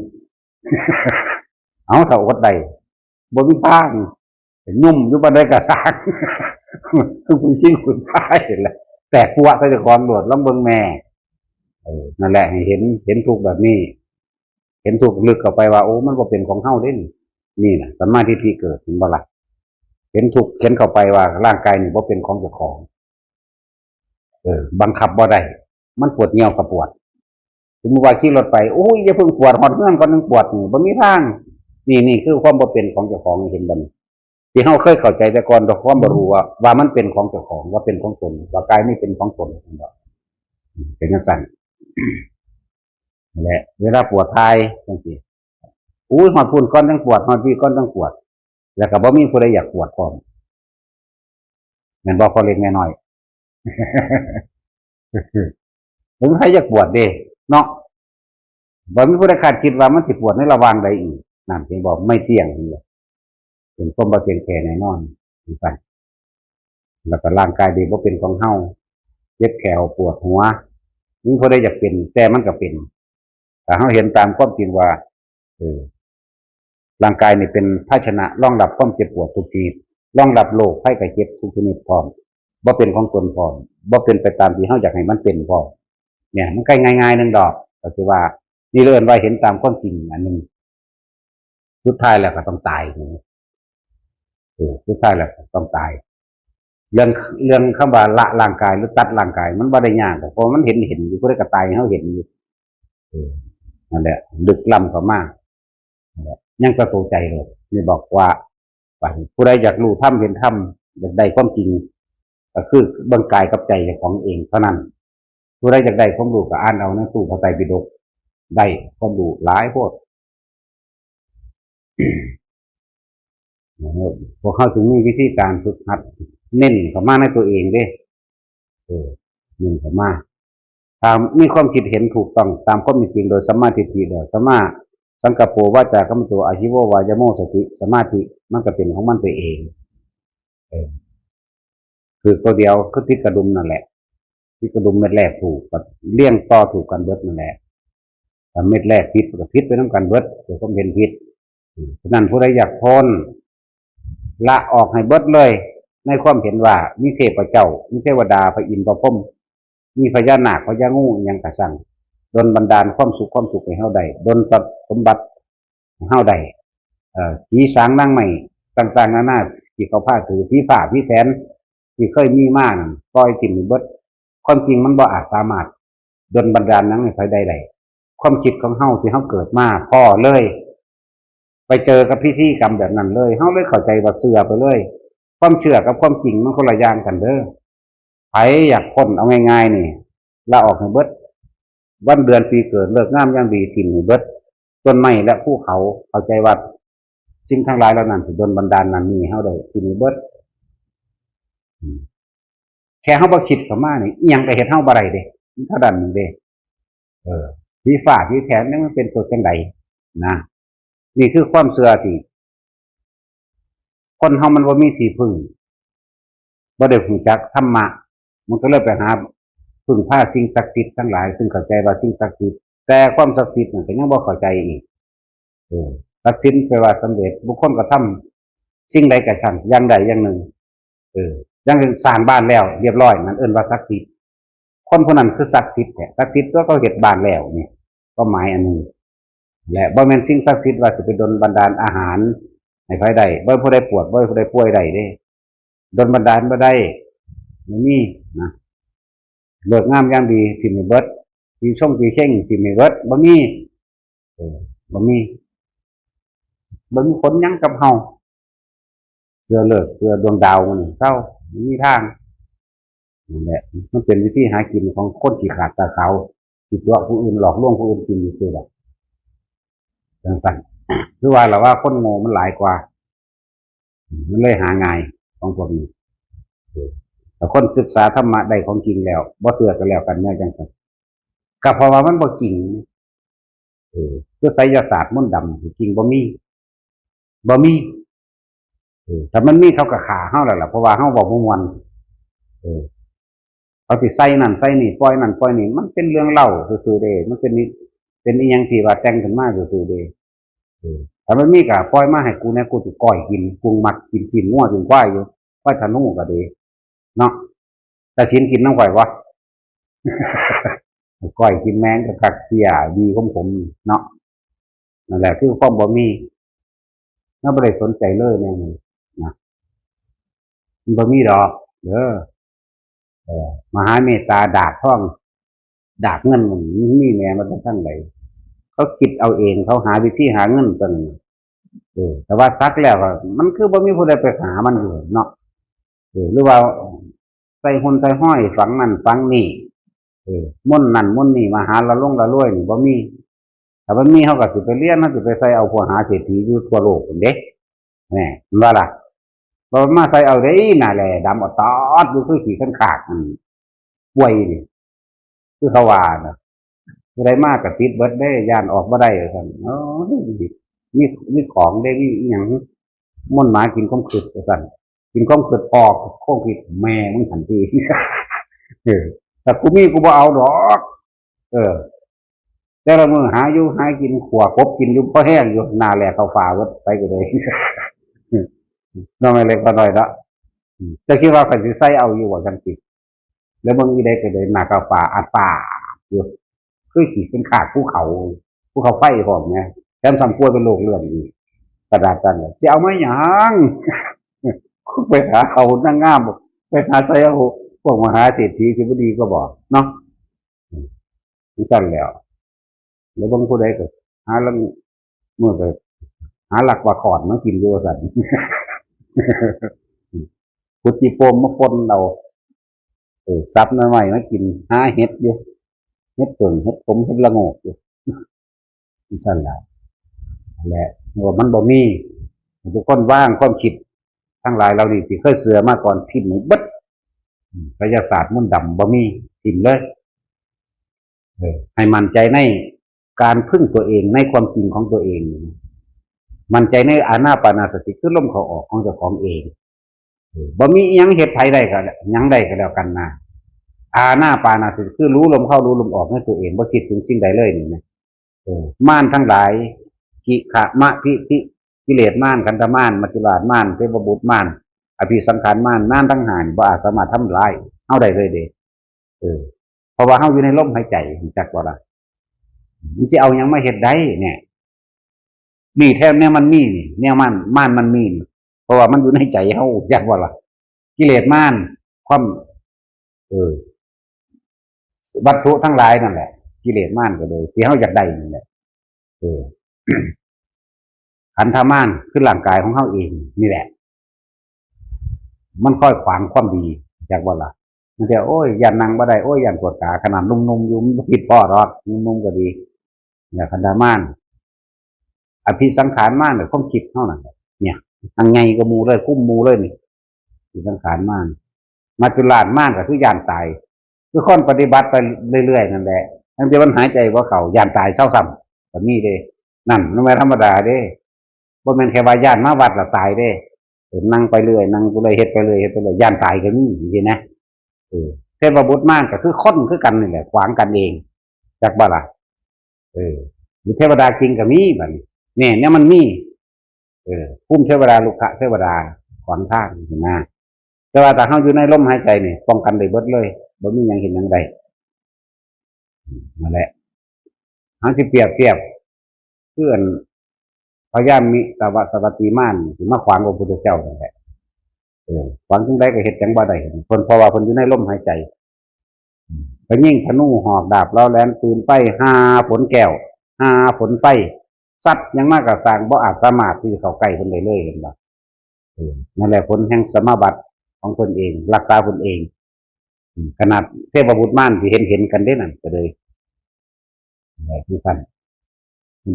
เอา ถ้าอดได้ บ่มีทาง ยุ่มอยู่ปานใดก็ซ่าง คือผู้หญิงผู้ชายแหละ แตกปัวใส่เจ้าของโลด ลองเบิ่งแม่ เออ นั่นแหละ ให้เห็น เห็นทุกข์แบบนี้ เห็นทุกข์ลึกเข้าไปว่า โอ้ มันบ่เป็นของเฮาเด้นี่ นี่น่ะ สัมมาทิฏฐิเกิด เห็นบ่ล่ะ เห็นทุกข์ เห็นเข้าไปว่าร่างกายนี่บ่เป็นของเจ้าของ เออ บังคับบ่ได้ มันปวดเยี่ยวก็ปวด สมมุติว่าขี่รถไป โอ้ย อย่าเพิ่งปวด ฮอดเฮือนก่อนจั่งปวด นี่ บ่มีทาง นี่ นี่คือความบ่เป็นของเจ้าของ เห็นบ่นี่ ที่เฮาเคยเข้าใจแต่ก่อนด้วยความบ่รู้ว่า ว่ามันเป็นของเจ้าของ ว่าเป็นของตน ว่ากายนี้เป็นของตน เห็นบ่ เป็นจังซั่น นั่นแหละ เวลาปวดท้ายจังซี่ อุ้ย ฮอดพุ้นก่อนจั่งปวด ฮอดพี้ก่อนจั่งปวด แล้วก็บ่มีผู้ใดอยากปวดพร้อม แม่นบ่ พ่อเล็กแม่น้อย บ่มีใครอยากปวดเด้ เนาะ บ่มีผู้ใดคาดคิดว่ามันสิปวดในระหว่างใดอีก นั่น เห็นบ่ ไม่เที่ยง เห็นบ่ เป็นความบ่เที่ยงแท้แน่นอน จังซั่น แล้วก็ร่างกายนี้บ่เป็นของเฮา เจ็บแขวปวดหัว มีผู้ใดอยากเป็น แต่มันก็เป็น ถ้าเฮาเห็นตามความจริงว่า เออ ร่างกายนี่เป็นภาชนะรองรับความเจ็บปวดทุกชนิด รองรับโรคภัยไข้เจ็บทุกชนิดพร้อม บ่เป็นของตนพร้อม บ่เป็นไปตามที่เฮาอยากให้มันเป็นพร้อม เนี่ย มันก็ง่ายๆ หนึ่งดอก ก็คือว่า นี่เอิ้นว่าเห็นตามความจริงอันหนึ่ง สุดท้ายแล้วก็ต้องตาย เออ สุดท้ายแล้วก็ต้องตาย เรื่อง เรื่องคำว่าละร่างกายหรือตัดร่างกาย มันบ่ได้ยากดอก เพราะมันเห็น เห็นอยู่ ผู้ใดก็ตายให้เฮาเห็นอยู่ เออ นั่นแหละ ลึกล้ำเข้ามา นั่นแหละ ยังแต่ตัวใจโลด นี่บอกว่า ผู้ใดอยากรู้ธรรมเห็นธรรม อยากได้ความจริง ก็คือเบิ่งกายกับใจเจ้าของเองเท่านั้น ผู้ใดอยากได้ความรู้ก็อ่านเอาในตู้พระไตรปิฎก ได้ความรู้หลายโพด พวกเขาจึงมีวิธีการฝึกหัด เน้นเข้ามาในตัวเองเด้ เออ เน้นเข้ามา ตามมีความคิดเห็นถูกต้องตามความเป็นจริงโดยสัมมาทิฏฐิแล้ว สัมมาสังกัปโป วาจากัมมันโต อาชีโว วายาโม สติ สมาธิ มันก็เป็นของมันไปเอง เออ คือตัวเดียวคือติดกระดุมนั่นแหละ ติดกระดุมเม็ดแรกถูกก็เรียงต่อถูกกันเบิดนั่นแหละ ถ้าเม็ดแรกผิดก็ผิดไปนำกันเบิด ตัวความเห็นผิด อืม ฉะนั้นผู้ใดอยากพ้น ละออกให้เบิดเลย ในความเห็นว่ามีเทพเจ้า มีเทวดา พระอินทร์พระพรหม มีพญานาค พญางู อิหยังกะซัง ดลบันดาลความสุขความสุขให้เฮาได้ ดลทรัพย์สมบัติให้เฮาได้ เอ่อ ผีสางนางไม้ต่างๆนานา ที่เขาพาถือ ผีฟ้าผีแถน ที่เคยมีมานั่น ปล่อยถิ่มให้เบิด ความจริงมันบ่อาจสามารถดลบันดาลหยังให้ไผได้ได้ ความคิดของเฮาที่เฮาเกิดมาพ้อเลย ไปเจอกับพิธีกรรมแบบนั้นเลย เฮาเลยเข้าใจว่าเชื่อไปเลย ความเชื่อกับความจริงมันคนละอย่างกันเด้อ ไผอยากพ้น เอาง่ายๆนี่ ละออกให้เบิด วันเดือนปีเกิด ฤกษ์งามยามดี ถิ่มให้เบิด ต้นไม้และภูเขา เข้าใจว่าสิ่งทั้งหลายเหล่านั้นที่ดลบันดาลนั่นนี่ เฮาได้ถิ่มให้เบิด อืม แค่เฮาบ่คิดเข้ามานี่ อิหยังก็เฮ็ดเฮาบ่ได้เด้ มันเท่านั้นเด้ เออ ผีฟ้าผีแถนนี่มันเป็นตัวจั่งใดนะ นี่คือความเชื่อที่ คนเฮามันบ่มีที่พึ่ง บ่ได้รู้จักธรรมะ มันก็เลยไปหาพึ่งพาสิ่งศักดิ์สิทธิ์ทั้งหลาย ซึ่งเข้าใจว่าสิ่งศักดิ์สิทธิ์ แต่ความศักดิ์สิทธิ์นั่นก็ยังบ่เข้าใจอีก เออ ศักดิ์สิทธิ์แปลว่าสำเร็จ บุคคลกระทำสิ่งใดก็ช่าง อย่างใดอย่างหนึ่ง เออ อย่างเช่นสร้างบ้านแล้วเรียบร้อย นั่นเอิ้นว่าศักดิ์สิทธิ์ คนผู้นั้นคือศักดิ์สิทธิ์แท้ ศักดิ์สิทธิ์ตัวเขาเฮ็ดบ้านแล้วนี่ ความหมายอันหนึ่ง และบ่แม่นสิ่งศักดิ์สิทธิ์ว่าสิไปดลบันดาลอาหารให้ไผได้ บ่ให้ผู้ใดปวด บ่ให้ผู้ใดป่วยได้เด้ ดลบันดาลบ่ได้ บ่มีนะ ฤกษ์งามยามดีถิ่มให้เบิด ปีชงปีเชงถิ่มให้เบิด บ่มี เออ บ่มี บ่มีผลหยังกับเฮา เชื่อฤกษ์ เชื่อดวงดาวมันเศร้า บ่มีทาง นั่นแหละ มันเป็นวิธีหากินของคนขี้ขลาดตาขาว ที่ตัวผู้อื่น หลอกลวงผู้อื่นกินซื่อๆดอก จั่งซั้น คือว่าล่ะว่าคนโง่มันหลายกว่า มันเลยหาง่ายของพวกนี้ เออ ถ้าคนศึกษาธรรมะได้ของจริงแล้ว บ่เชื่อก็แล้วกันแนวจั่งซั้น ก็เพราะว่ามันบ่จริง เออ คือไสยศาสตร์มนต์ดำ จริงบ่มี บ่มี เออ ถ้ามันมีเขาก็ฆ่าเฮาแล้วล่ะ เพราะว่าเฮาเว้าบ่ม่วน เออ เขาสิใส่นั่นใส่นี่ ปล่อยนั่นปล่อยนี่ มันเป็นเรื่องเล่าซื่อๆเด้ มันเป็นนิ เป็นอิหยังที่ว่าแต่งขึ้นมาซื่อๆเด้ เออ ถ้ามันมีก็ปล่อยมาให้กูแหน่ กูสิก้อยกิน กูมักกินซี้นงัวซี้นควายอยู่ ควายธนูก็ดี เนาะ ตาสินกินนำข้อยบ่ ก้อยกินแมงก็คักเพี้ยดีขมๆเนาะ นั่นแหละคือความบ่มี เราบ่ได้สนใจเลยแนวนี้นะ มันบ่มีดอก เด้อ เออ มหาเมตตาดากทอง ดากเงินมันมีแหน่มาจากทางใด เขาคิดเอาเอง เขาหาวิธีหาเงินตัวนั้น เออ แต่ว่าสักแล้วก็ มันคือบ่มีผู้ใดไปหามันอยู่เนาะ เออ หรือว่าใส่หุ่นใส่ห้อยฝังนั่นฝังนี่ เออ มนต์นั่นมนต์นี่ มหาละลงละรวยนี่บ่มี ถ้ามันมี เขาก็สิไปเรียน เขาสิไปใส่เอาพวกหาเศรษฐีอยู่ทั่วโลกพู้นเด้ แหม มันว่าล่ะ บ่มาใส่เอาเด้ หน้าแหล่ดำออดตอดอยู่คือขี้คันคากนั่น ป่วยนี่ คือเขาว่าน่ะ ผู้ใดมาก็ติดเบิดเด้ ย้านออกบ่ได้ว่าซั่น โอ้ย มี มีของเด้ มีอิหยัง มนต์หมากินความคิดว่าซั่น กินความคิดออกความคิดแม่มึงทันที เออ แต่กูมีกูบ่เอาดอก เออ แต่ละมื้อหาอยู่หากิน ขั่วกบกินอยู่ พอแห้งอยู่ หน้าแหล่เข้าฟ้าเบิด ไปก็เลย น้องเล็กก็น้อยละ อืม เจ้าคิดว่าข้อยสิใส่เอาอยู่บ่จั่งซี้ แล้วเบิ่งอีใดก็เลยหน้าเข้าฟ้าอัดปากอยู่ คือขี้คันคากภูเขา ภูเขาไฟพร้อมแหม แถมซ้ำป่วยเป็นโรคเลือดอีก ขนาดนั้นแหละ สิเอามาหยัง ไปหาเอานางงาม ไปหาใส่เอาพวกมหาเศรษฐีสิบ่ดีกว่าบ่ เนาะ อืม จั่งซั้นแหล้ว แล้วเบิ่งผู้ใดก็หาลางมื้อก็หาลักปลาขอดมากินอยู่ว่าซั่น ขุดขี้โปมมาป่นเอา เออ สับหน่อไม้มากิน หาเห็ดอยู่ เห็ดเผิ่ง เห็ดขม เห็ดละโงกอยู่ จั่งซั้นแหละ แหละ ว่ามันบ่มี ทุกคนวางความคิดทั้งหลายเหล่านี้ที่เคยเชื่อมาก่อน ถิ่มให้เบิด อืม ไสยศาสตร์มนต์ดำบ่มี ถิ่มเลย เออ ให้มั่นใจในการพึ่งตัวเอง ในความจริงของตัวเอง มั่นใจในอานาปานสติ คือลมเข้าออกของเจ้าของเอง เออ บ่มีอิหยังเฮ็ดไผได้ก็แล้ว หยังได้ก็แล้วกันนะ อานาปานสติ คือรู้ลมเข้ารู้ลมออกในตัวเอง บ่คิดถึงสิ่งใดเลยนี่นะ เออ มารทั้งหลาย กิขะมะพิธิ กิเลสมาร ขันธมาร มัจจุราชมาร เทพบุตรมาร อภิสังขารมาร มารทั้งห้านี่บ่อาจสามารถทำร้ายเฮาได้เลยเด้ เออ เพราะว่าเฮาอยู่ในลมหายใจ รู้จักบ่ล่ะ มันสิเอาหยังมาเฮ็ดได้เนี่ย นี่แท้แนวมันมีนี่ แนวมัน มารมันมีนี่ เพราะว่ามันอยู่ในใจเฮา รู้จักบ่ล่ะ กิเลสมาร ความ เออ วัตถุทั้งหลายนั่นแหละ กิเลสมารก็เลย ที่เฮาอยากได้นั่นแหละ เออ ขันธมาร คือร่างกายของเฮาเองนี่แหละ มันคอยขวางความดี จักบ่ล่ะ มันจะ โอ้ย ย่านนั่งบ่ได้ โอ้ย ย่านปวดขา ขนาดหนุ่มๆอยู่ มันบ่ผิดพ้อดอก หนุ่มๆก็ดี เนี่ย ขันธมาร อภิสังขารมาร เนี่ย ความคิดเฮานั่นแหละ เนี่ย อันใหญ่กว่าหมู่เลย คุมหมู่เลยนี่ อภิสังขารมาร มัจจุราชมาร ก็คือย่านตาย คือคนปฏิบัติไปเรื่อยๆนั่นแหละ ตั้งแต่มันหายใจบ่เข้า ย่านตายเซาซ้ำ ก็มีเด้ นั่นมันบ่ธรรมดาเด้ บ่แม่นแค่ว่าย่านมาวัดแล้วตายเด้ เออ นั่งไปเรื่อย นั่งไปเรื่อย เฮ็ดไปเรื่อย เฮ็ดไปเรื่อย ย่านตายก็มี จังซี้นะ เออ เทพบุตรมารก็คือคนคือกันนี่แหละ ขวางกันเอง จักบ่ล่ะ เออ หรือเทวดาจริงก็มีบัดนี้ แน่ แนวมันมี เออ ภูมิเทวดา รุกขเทวดา ขวางทาง จังซี้นะ แต่ว่าถ้าเฮาอยู่ในลมหายใจนี่ ป้องกันได้เบิดเลย บ่มีหยังเฮ็ดหยังได้ นั่นแหละ เฮาสิเปรียบเทียบ คืออัน พญามิตวสวัตถีมาร ที่มาขวางพระพุทธเจ้านั่นแหละ เออ ขวางจังใดก็เฮ็ดหยังบ่ได้ เพิ่น เพราะว่าเพิ่นอยู่ในลมหายใจ อืม ไปยิงธนูหอกดาบเหลาแหลมปืนไฟ หาฝนแก้ว หาฝนไฟ สัตว์หยังมาก็ซ่าง บ่อาจสามารถที่จะเข้าใกล้เพิ่นได้เลย เห็นบ่ เออ นั่นแหละผลแห่งสมาบัติของเพิ่นเอง รักษาเพิ่นเอง อืม ขนาดเทพบุตรมารที่เห็นเห็นกันเด้นั่นก็เลย แบบนี้ท่าน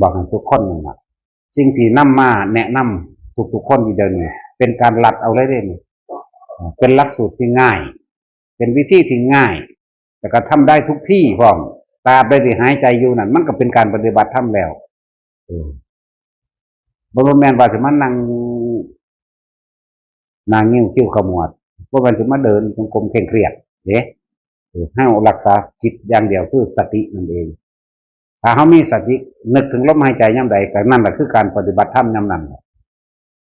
บอกให้ทุกคนนั่นล่ะ สิ่งที่นำมาแนะนำทุกๆคนอยู่เดี๋ยวนี้ เป็นการลัดเอาเลยเด้นี่ เป็นหลักสูตรที่ง่าย เป็นวิธีที่ง่าย แล้วก็ทำได้ทุกที่พร้อม ตราบใดที่หายใจอยู่นั่น มันก็เป็นการปฏิบัติธรรมแล้ว เออ บ่แม่นว่าสิมานั่ง หน้างิ้วคิ้วขมวด บ่แม่นสิมาเดินจงกรมเคร่งเครียดเด้ เออ ให้รักษาจิตอย่างเดียวคือสตินั่นเอง ถ้าเฮามีสตินึกถึงลมหายใจยามใด ก็นั่นแหละคือการปฏิบัติธรรมยามนั้นแหละ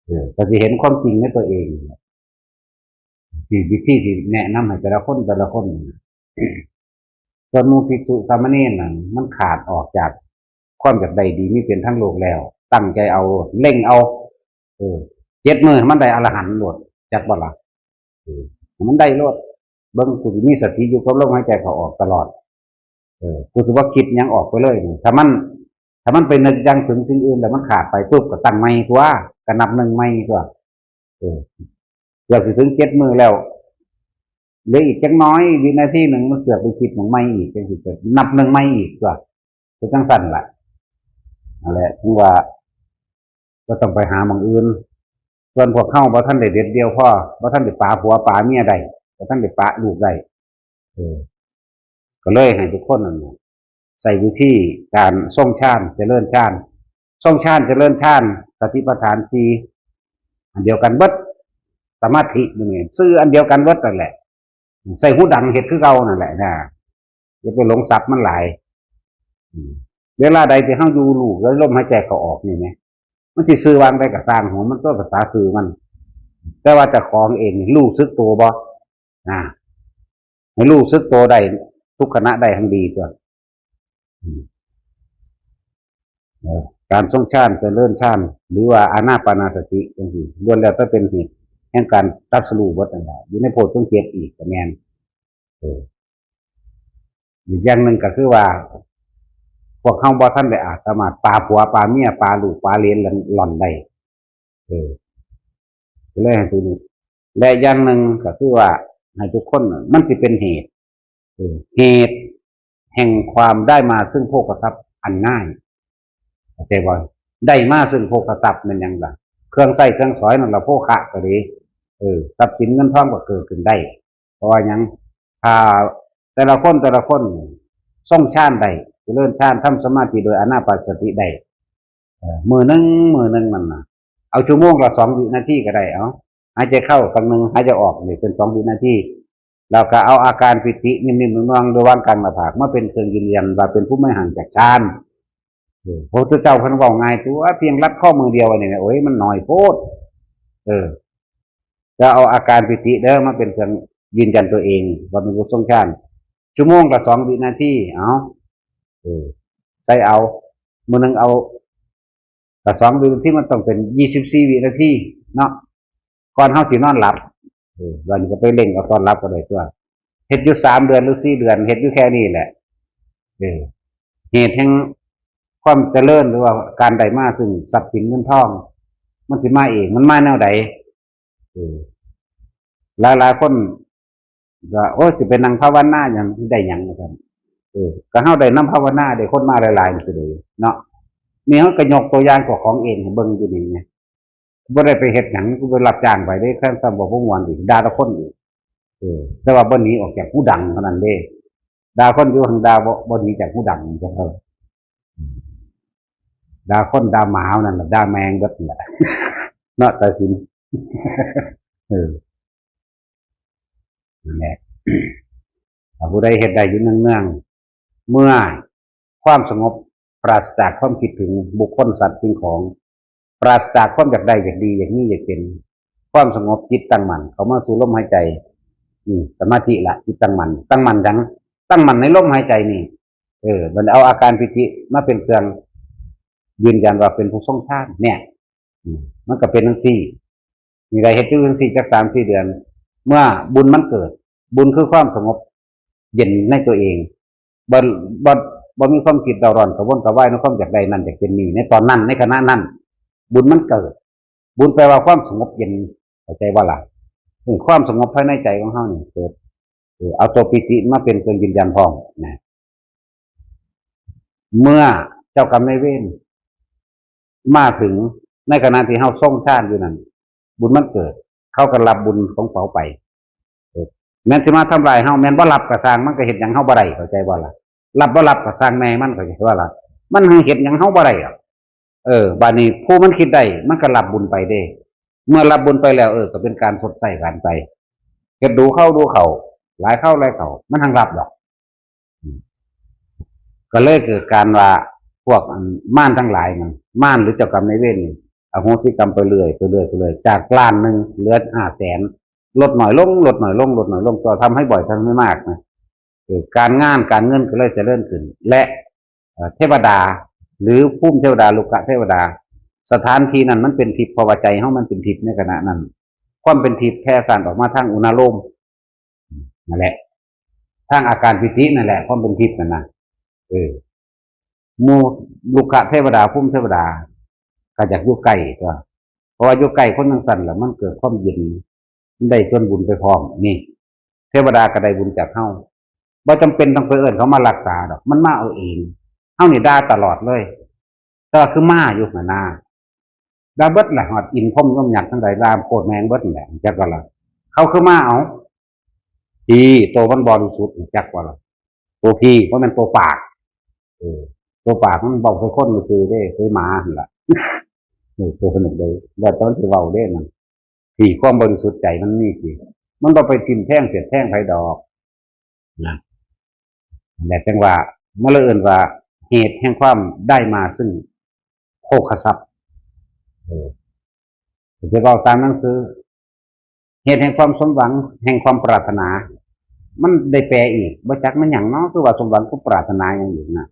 เออ ก็สิเห็นความจริงในตัวเอง ที่วิธีที่แนะนำให้แต่ละคนแต่ละคน ส่วนหมู่ภิกษุสามเณรนั่น มันขาดออกจากความอยากได้ดีมีเป็นทั้งโลกแล้ว ตั้งใจเอา เร่งเอา เออ เจ็ดมื้อให้มันได้อรหันต์โลด จักบ่ล่ะ เออ ให้มันได้โลด เบิ่ง กูสิมีสติอยู่กับลมหายใจเข้าออกตลอด เออ กูสิบ่คิดหยังออกไปเลย ถ้ามัน ถ้ามันไปนึกอย่างถึงสิ่งอื่นแล้วมันขาดไปปุ๊บ ก็ตั้งใหม่ตั๊ว ก็นับหนึ่งใหม่ตั๊ว เออ เกือบสิถึงเจ็ดมื้อแล้ว เหลืออีกจักหน่อย วินาทีหนึ่ง มันเสือกไปคิดหยังใหม่อีก จังซี้ ก็นับหนึ่งใหม่อีกตั๊ว คือจังซั่นล่ะ นั่นแหละ ถึงว่า ก็ต้องไปหาหม่องอื่น ส่วนพวกเฮาบ่ทันได้เด็ดเดี่ยวพอ บ่ทันได้ปะผัวปะเมียได้ บ่ทันได้ปะลูกได้ เออ ก็เลยให้ทุกคนนั่นน่ะ ใช้วิธีการทรงฌาน เจริญฌาน ทรงฌาน เจริญฌาน สติปัฏฐานสี่ อันเดียวกันเบิด สมาธินี่ ชื่ออันเดียวกันเบิดนั่นแหละ ใส่หูดังเฮ็ดคือเก่านั่นแหละนะ อย่าไปหลงศัพท์มันหลาย อืม เวลาใดที่เฮาอยู่รู้แล้วลมหายใจเข้าออกนี่นะ มันสิชื่อว่าจั่งใดก็ซ่างหัวมันตั๊ว ภาษาชื่อมัน แต่ว่าเจ้าของเองนี่รู้สึกตัวบ่ นะ ให้รู้สึกตัวได้ทุกขณะได้ทั้งดีตั๊ว อืม เออ การทรงฌาน เจริญฌาน หรือว่าอานาปานาสติจังซี้ ล้วนแล้วแต่เป็นเหตุแห่งการตรัสรู้เบิดนั่นแหละ อยู่ในโพชฌงค์เจ็ดอีกก็แม่น เออ อีกอย่างหนึ่งก็คือว่า พวกเฮาบ่ทันได้อาจสามารถปะผัวปะเมีย ปะลูกปะเหลนหล่อนได้ เออ ก็เลยให้ตัวนี้ และอย่างหนึ่งก็คือว่าให้ทุกคนน่ะ มันสิเป็นเหตุ เออ เหตุแห่งความได้มาซึ่งโภคทรัพย์อันง่าย เข้าใจบ่ ได้มาซึ่งโภคทรัพย์แม่นหยังล่ะ เครื่องใช้เครื่องสอยนั่นละโภคะก็ดี เออ ทรัพย์สินเงินทองก็เกิดขึ้นได้ เพราะว่าหยัง ถ้าแต่ละคนแต่ละคนทรงฌานได้ เจริญฌาน ทำสมาธิโดยอานาปานสติได้ เออ มื้อหนึ่งมื้อหนึ่งนั่นน่ะ เอาชั่วโมงละสองวินาทีก็ได้ เอา หายใจเข้าครั้งหนึ่ง หายใจออกนี่เป็นสองวินาที แล้วก็เอาอาการปีตินิ่มๆนวลๆระหว่างกลางหน้าผากมาเป็นเครื่องยืนยันว่าเป็นผู้ไม่ห่างจากฌาน เออ พระพุทธเจ้าเพิ่นเว้าง่ายตัว เพียงรัดข้อมือเดียวนี่นะ โอ้ย มันน้อยโพด เออ จะเอาอาการปีติเด้อมาเป็นเครื่องยืนยันตัวเองว่าเป็นผู้ทรงฌาน ชั่วโมงละสองวินาที เอา เออ ใส่เอา มื้อหนึ่งเอา แต่สองวินาทีมันต้องเป็นยี่สิบสี่วินาทีเนาะ ก่อนเฮาสินอนหลับ เออ วันนี้ก็ไปเร่งเอาตอนหลับก็ได้ตัว เฮ็ดอยู่สามเดือนหรือสี่เดือน เฮ็ดอยู่แค่นี้แหละ เออ เหตุแห่งความเจริญหรือว่าการได้มาซึ่งทรัพย์สินเงินทอง มันสิมาเอง มันมาแนวใด เออ หลายๆคนก็ โอ้ย สิไปนั่งภาวนาหยัง ได้หยังว่าซั่น เออ ก็เฮาได้นำภาวนา ได้คนมาหลายๆนี่คือเด้เนาะ นี่เฮาก็ยกตัวอย่างเจ้าของเองให้เบิ่งอยู่นี่ไง บ่ได้ไปเฮ็ดหยัง กูไปรับจ้างไปเด้ คันซ้ำบ่ม่วนอีก ด่าแต่คนอีก เออ แต่ว่าบ่หนีออกจากหูดังเท่านั้นเด้ ด่าคนอยู่หั่น ด่าบ่ บ่หนีจากหูดังจังเท่า ด่าคนด่าหมานั่นล่ะ ด่าแม่งเบิดนั่นแหละ เนาะ ตาสิน เออ นั่นแหละ ถ้าผู้ใดเฮ็ดได้อยู่เนืองๆ เมื่อความสงบปราศจากความคิดถึงบุคคลสัตว์สิ่งของ ปราศจากความอยากได้อยากดีอยากมีอยากเป็น ความสงบจิตตั้งมั่นเข้ามาสู่ลมหายใจ นี่สมาธิละ จิตตั้งมั่น ตั้งมั่นหยัง ตั้งมั่นในลมหายใจนี่ เออ มันเอาอาการปีติมาเป็นเครื่องยืนยันว่าเป็นผู้ทรงฌานเนี่ย อืม มันก็เป็นจังซี่ นี่ได้เฮ็ดอยู่จังซี่จักสามสี่เดือน เมื่อบุญมันเกิด บุญคือความสงบเย็นในตัวเอง บ่ บ่ บ่มีความคิดเร่าร้อนกระวนกระวายในความอยากได้นั่นอยากเป็นนี่ ในตอนนั้น ในขณะนั้น บุญมันเกิด บุญแปลว่าความสงบเย็น เข้าใจบ่ล่ะ เออ ความสงบภายในใจของเฮานี่เกิด เออ เอาตัวปีติมาเป็นเครื่องยืนยันพร้อมนะ เมื่อเจ้ากรรมนายเวรมาถึงในขณะที่เฮาทรงฌานอยู่นั่น บุญมันเกิด เขาก็รับบุญของเขาไป เออ แม่นสิมาทำลายเฮา แม่นบ่รับก็ซ่าง มันก็เฮ็ดหยังเฮาบ่ได้ เข้าใจบ่ล่ะ รับบ่รับก็ซ่างแม่มัน เข้าใจบ่ล่ะ มันเฮ็ดหยังเฮาบ่ได้หรอก เออ บาดนี้ผู้มันคิดได้ มันก็รับบุญไปเด้ เมื่อรับบุญไปแล้ว เออ ก็เป็นการชดใช้กันไป เฮ็ดดูเขาดูเขา หลายเขาหลายเขา มันหั้งรับดอก อืม ก็เลยเกิดการว่า พวกอันมารทั้งหลายนั่น มารหรือเจ้ากรรมนายเวรนี่ อโหสิกรรมไปเรื่อย ไปเรื่อย ไปเรื่อย จากล้านหนึ่งเหลือห้าแสน ลดน้อยลง ลดน้อยลง ลดน้อยลง ตัวทำให้บ่อย ทำให้มากนะ เออ การงานการเงินก็เลยเจริญขึ้น และ เอ่อ เทวดา หรือภูมิเทวดา ลุกะเทวดา สถานที่นั้นมันเป็นทิพย์ เพราะว่าใจเฮามันเป็นทิพย์ในขณะนั้น ความเป็นทิพย์แผ่ซ่านออกมาทางอุณาโลม นั่นแหละ ทางอาการปีตินั่นแหละ ความเป็นทิพย์นั่นนะ เออ หมู่ลุกะเทวดา ภูมิเทวดา ก็อยากอยู่ใกล้ตัว เพราะว่าอยู่ใกล้คนจั่งซั้นแล้วมันเกิดความเย็น มันได้ส่วนบุญไปพร้อม นี่ เทวดาก็ได้บุญจากเฮา บ่จำเป็นต้องไปเอิ้นเขามารักษาดอก มันมาเอาเอง เฮานี่ด่าตลอดเลย แต่ว่าคือมาอยู่หั่นนะ ด่าเบิดแหละ ฮอดอินพรหมยมยักษ์ทั้งหลาย ด่าโคตรแม่งเบิดนั่นแหละ จักว่าล่ะ เขาคือมาเอา ผี ตัวมันบริสุทธิ์ จักว่าล่ะ ตัวผี บ่แม่นตัวปาก เออ ตัวปากมันเว้าใส่คนซื่อเด้ ใส่หมาหั่นล่ะ เออ ตัวสนุกเลย แล้วแต่มันสิเว้าเด้นั่น ผี ความบริสุทธิ์ใจมันมีสิ มันบ่ไปทิ่มแทงเสียดแทงไผดอก นะ นั่นแหละจั่งว่า มันเลยเอิ้นว่า เหตุแห่งความได้มาซึ่งโภคทรัพย์ เออ สิเว้าตามหนังสือ เหตุแห่งความสมหวัง แห่งความปรารถนา มันได้แปลอีก บ่จักมันหยังเนาะ คือว่าสมหวังคือปรารถนาหยังอยู่นะ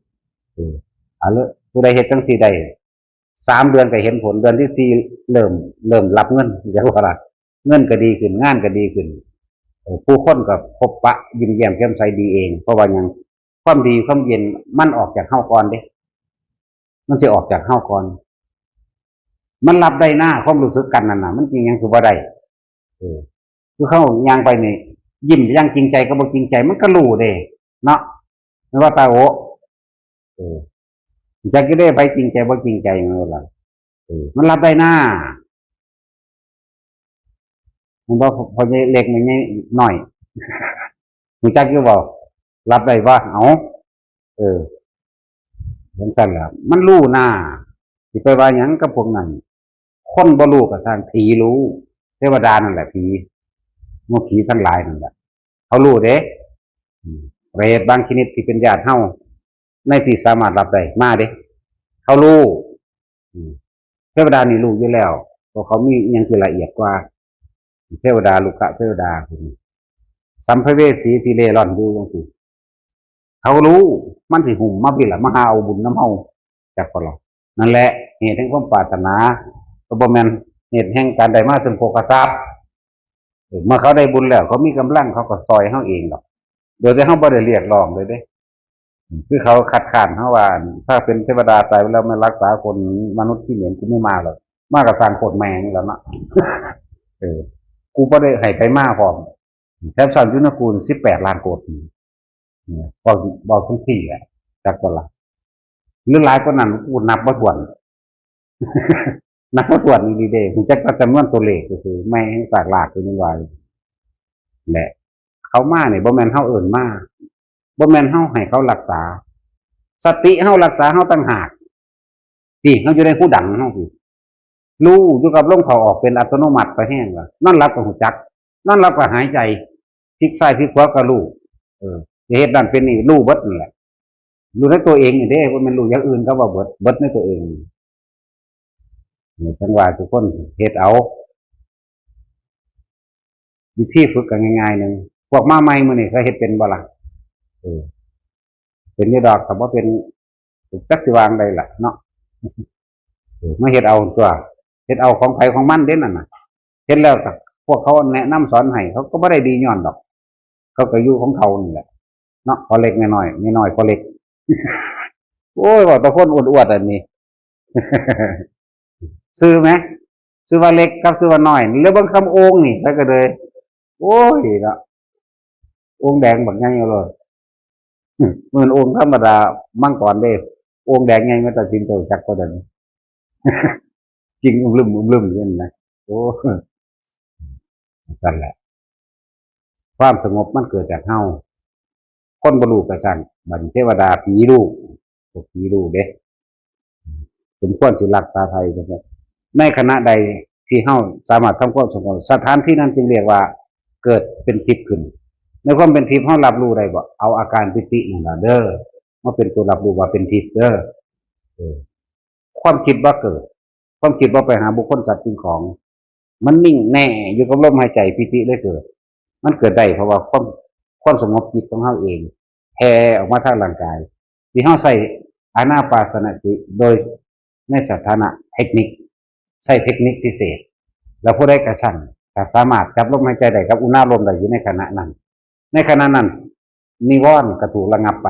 เออ เอาละ ผู้ใดเฮ็ดจั่งซี้ได้ สามเดือนก็เห็นผล เดือนที่สี่เริ่ม เริ่มรับเงิน เรียกว่าล่ะ เงินก็ดีขึ้น งานก็ดีขึ้น เอ่อ ผู้คนก็พบปะยิ้มแย้มแจ่มใสดีเอง เพราะว่าหยัง ความดีความเย็นมันออกจากเฮาก่อนเด้ มันสิออกจากเฮาก่อน มันรับได้นะ ความรู้สึกกันนั่นน่ะ มันจริงหยังคือบ่ได้ เออ คือเฮาย่างไปนี่ ยิ้มอย่างจริงใจกับบ่จริงใจ มันก็รู้เด้ เนาะ แม่นบ่ตาโอ เออ จักอยู่เด้ ไผจริงใจบ่จริงใจ แม่นบ่ล่ะ เออ มันรับได้นะ มันบ่พอใหญ่เล็กมันใหญ่น้อย รู้จักอยู่บ่ รับได้บ่ เอา เออ จังซั่นล่ะ มันรู้หน้า สิไปว่าหยังกับพวกนั้น คนบ่รู้ก็ช่าง ผีรู้ เทวดานั่นแหละผี หมู่ผีทั้งหลายนั่นแหละ เขารู้เด้ อืม เปรตบางชนิดที่เป็นญาติเฮา ในที่สามารถรับได้ มาเด้ เขารู้ อืม เทวดานี่รู้อยู่แล้ว เพราะเขามีอิหยังที่ละเอียดกว่า เทวดา รุกขเทวดาพวกนี้ สัมภเวสีที่เร่ร่อนอยู่จังซี้ เขารู้ มันสิหุ่มมาพี้ล่ะ มาหาเอาบุญนำเฮา จักบ่ล่ะ นั่นแหละ เหตุแห่งความปรารถนา ก็บ่แม่นเหตุแห่งการได้มาซึ่งโภคทรัพย์ เออ เมื่อเขาได้บุญแล้ว เขามีกำลัง เขาก็ซ่อยเฮาเองดอก โดยที่เฮาบ่ได้เรียกร้องเลยเด้ คือเขาคัดค้านเฮาว่า ถ้าเป็นเทวดาตายไปแล้วมารักษาคน มนุษย์ขี้เหม็น กูไม่มาหรอก มาก็สร้างโคตรแม่งแล้วเนาะ เออ กูบ่ได้ให้ไผมาพร้อม แถมสร้างอยู่ในกูสิบแปดล้านโกด เนี่ย เว้า เว้าจังซี้แหละ จักบ่ล่ะ หรือหลายกว่านั้น กูนับบ่ถ้วน นับบ่ถ้วนอีหลีเด้ รู้จักแต่จำนวนตัวเลขซื่อๆ แม่งสากลากอยู่ในวัย แหละ เขามานี่บ่แม่นเฮาเอิ้นมา บ่แม่นเฮาให้เขารักษา สติเฮารักษาเฮาต่างหาก นี่ เฮาอยู่ในหูดังเฮาพี้ รู้อยู่กับลมเข้าออกเป็นอัตโนมัติไปแฮงล่ะ นอนหลับก็รู้จัก นอนหลับก็หายใจ พลิกซ้ายพลิกขวาก็รู้ เออ จะเฮ็ดนั่นเป็นนี่ รู้เบิดนั่นแหละ รู้ในตัวเองนี่เด้ บ่แม่นรู้อย่างอื่น ก็ว่าเบิด เบิดในตัวเอง นี่ จั่งว่าทุกคนเฮ็ดเอา วิธีฝึกก็ง่ายๆหนึ่ง พวกมาใหม่มื้อนี้เขาเฮ็ดเป็นบ่ล่ะ เออ เป็นอยู่ดอก ถ้าบ่เป็น จักสิว่าจั่งใดล่ะเนาะ เออ มาเฮ็ดเอาตัว เฮ็ดเอาของไผของมันเด้นั่นน่ะ เฮ็ดแล้วก็พวกเขาแนะนำสอนให้ เขาก็บ่ได้ดีย้อนดอก เขาก็อยู่ของเขานี่แหละ เนาะ พ่อเล็กแม่น้อย แม่น้อยพ่อเล็ก โอ้ย เว้าแต่คนอวดๆ อันนี้ ชื่อไหม ชื่อว่าเล็กกับชื่อว่าน้อย แล้วเบิ่งคำโอ่งนี่ แล้วก็เลย โอ้ยเนาะ โอ่งแดงบักใหญ่เอาเลย มันโอ่งธรรมดา มังกรเด้ โอ่งแดงใหญ่มาตัดสินตัวจักก็ได้ จริงอึมลืมอึมลืมอยู่นั่นนะ โอ้ นั่นแหละ ความสงบมันเกิดจากเฮา คนบ่รู้ก็ช่าง บัดนี้เทวดาผีรู้ พวกผีรู้เด้ สมควรสิรักษาภัยจังซั่น ในขณะใดที่เฮาสามารถทำความสงบ สถานที่นั้นจึงเรียกว่าเกิดเป็นทิพย์ขึ้น ในความเป็นทิพย์เฮารับรู้ได้บ่ เอาอาการปีตินั่นล่ะเด้อ มาเป็นตัวรับรู้ว่าเป็นทิพย์เด้อ เออ ความคิดบ่เกิด ความคิดบ่ไปหาบุคคลสัตว์สิ่งของ มันนิ่งแน่อยู่กับลมหายใจ ปีติเลยเกิด มันเกิดได้เพราะว่าความ ความสงบจิตของเฮาเอง แผ่ออกมาทางร่างกาย ที่เฮาใช้อานาปานสติโดยในสถานะเทคนิค ใช้เทคนิคพิเศษ แล้วผู้ใดก็ช่าง ก็สามารถจับลมหายใจได้กับอุณาโลมได้อยู่ในขณะนั้น ในขณะนั้น นิวรณ์ก็ถูกระงับไป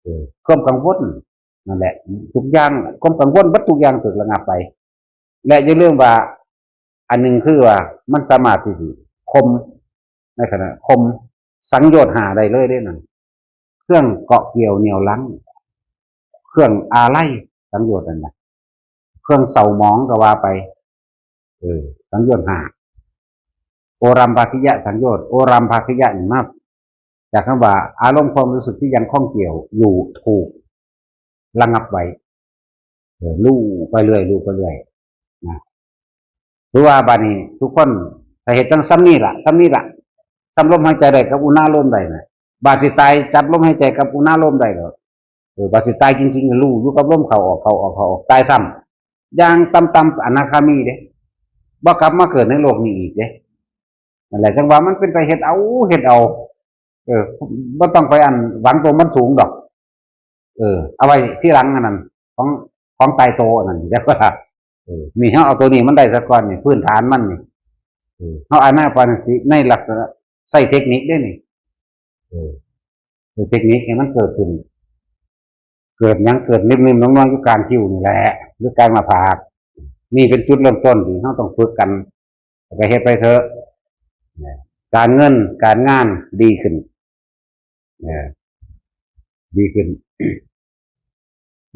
เออ ความกังวลนั่นแหละ ทุกอย่าง ความกังวลเบิดทุกอย่างถูกระงับไป และอย่าลืมว่า อันหนึ่งคือว่ามันสามารถที่สิข่ม ในขณะข่มสังโยชน์ห้าได้เลยเด้นั่น เครื่องเกาะเกี่ยวเหนี่ยวรั้ง เครื่องอาลัย สังโยชน์นั่นน่ะ เครื่องเศร้าหมองก็ว่าไป เออ สังโยชน์ห้า โอรัมภาคิยะสังโยชน์ โอรัมภาคิยะนี่มาจากคำว่าอารมณ์ความรู้สึกที่ยังข้องเกี่ยวอยู่ถูกระงับไว้ เออ รู้ไปเรื่อย รู้ไปเรื่อย นะ คือว่าบัดนี้ทุกคนถ้าเฮ็ดจั่งส่ำนี้ล่ะ ส่ำนี้ล่ะ ส่ำลมหายใจได้กับอุณาโลมได้น่ะ บาดสิตายจับลมหายใจกับอุณาโลมได้แล้ว เออ บาดสิตายจริงๆ รู้อยู่กับลมเข้าออก เข้าออก เข้าออก ตายซ้ำ อย่างต่ำๆ อนาคามีเด้ บ่กลับมาเกิดในโลกนี้อีกเด้ นั่นแหละ จั่งว่ามันเป็นตาเฮ็ดเอา เฮ็ดเอา เออ บ่ต้องไปอันหวังตัวมันสูงดอก เออ เอาไว้ทีหลังอันนั้น ของ ของตายโตอันนั้น เดี๋ยวว่า เออ นี่เฮาเอาตัวนี้มันได้ซะก่อนนี่ พื้นฐานมันนี่ เออ เฮาอานาปานสติในลักษณะใช้เทคนิคเด้นี่ เออ ใช้เทคนิคให้มันเกิดขึ้น เกิดหยัง เกิดนิ่มๆ นวลๆ อยู่กลางคิ้วนี่แหละ หรือกลางหน้าผาก นี่เป็นจุดเริ่มต้นที่เฮาต้องฝึกกัน ไปเฮ็ดไปเถอะ การเงินการงานดีขึ้น เออ ดีขึ้น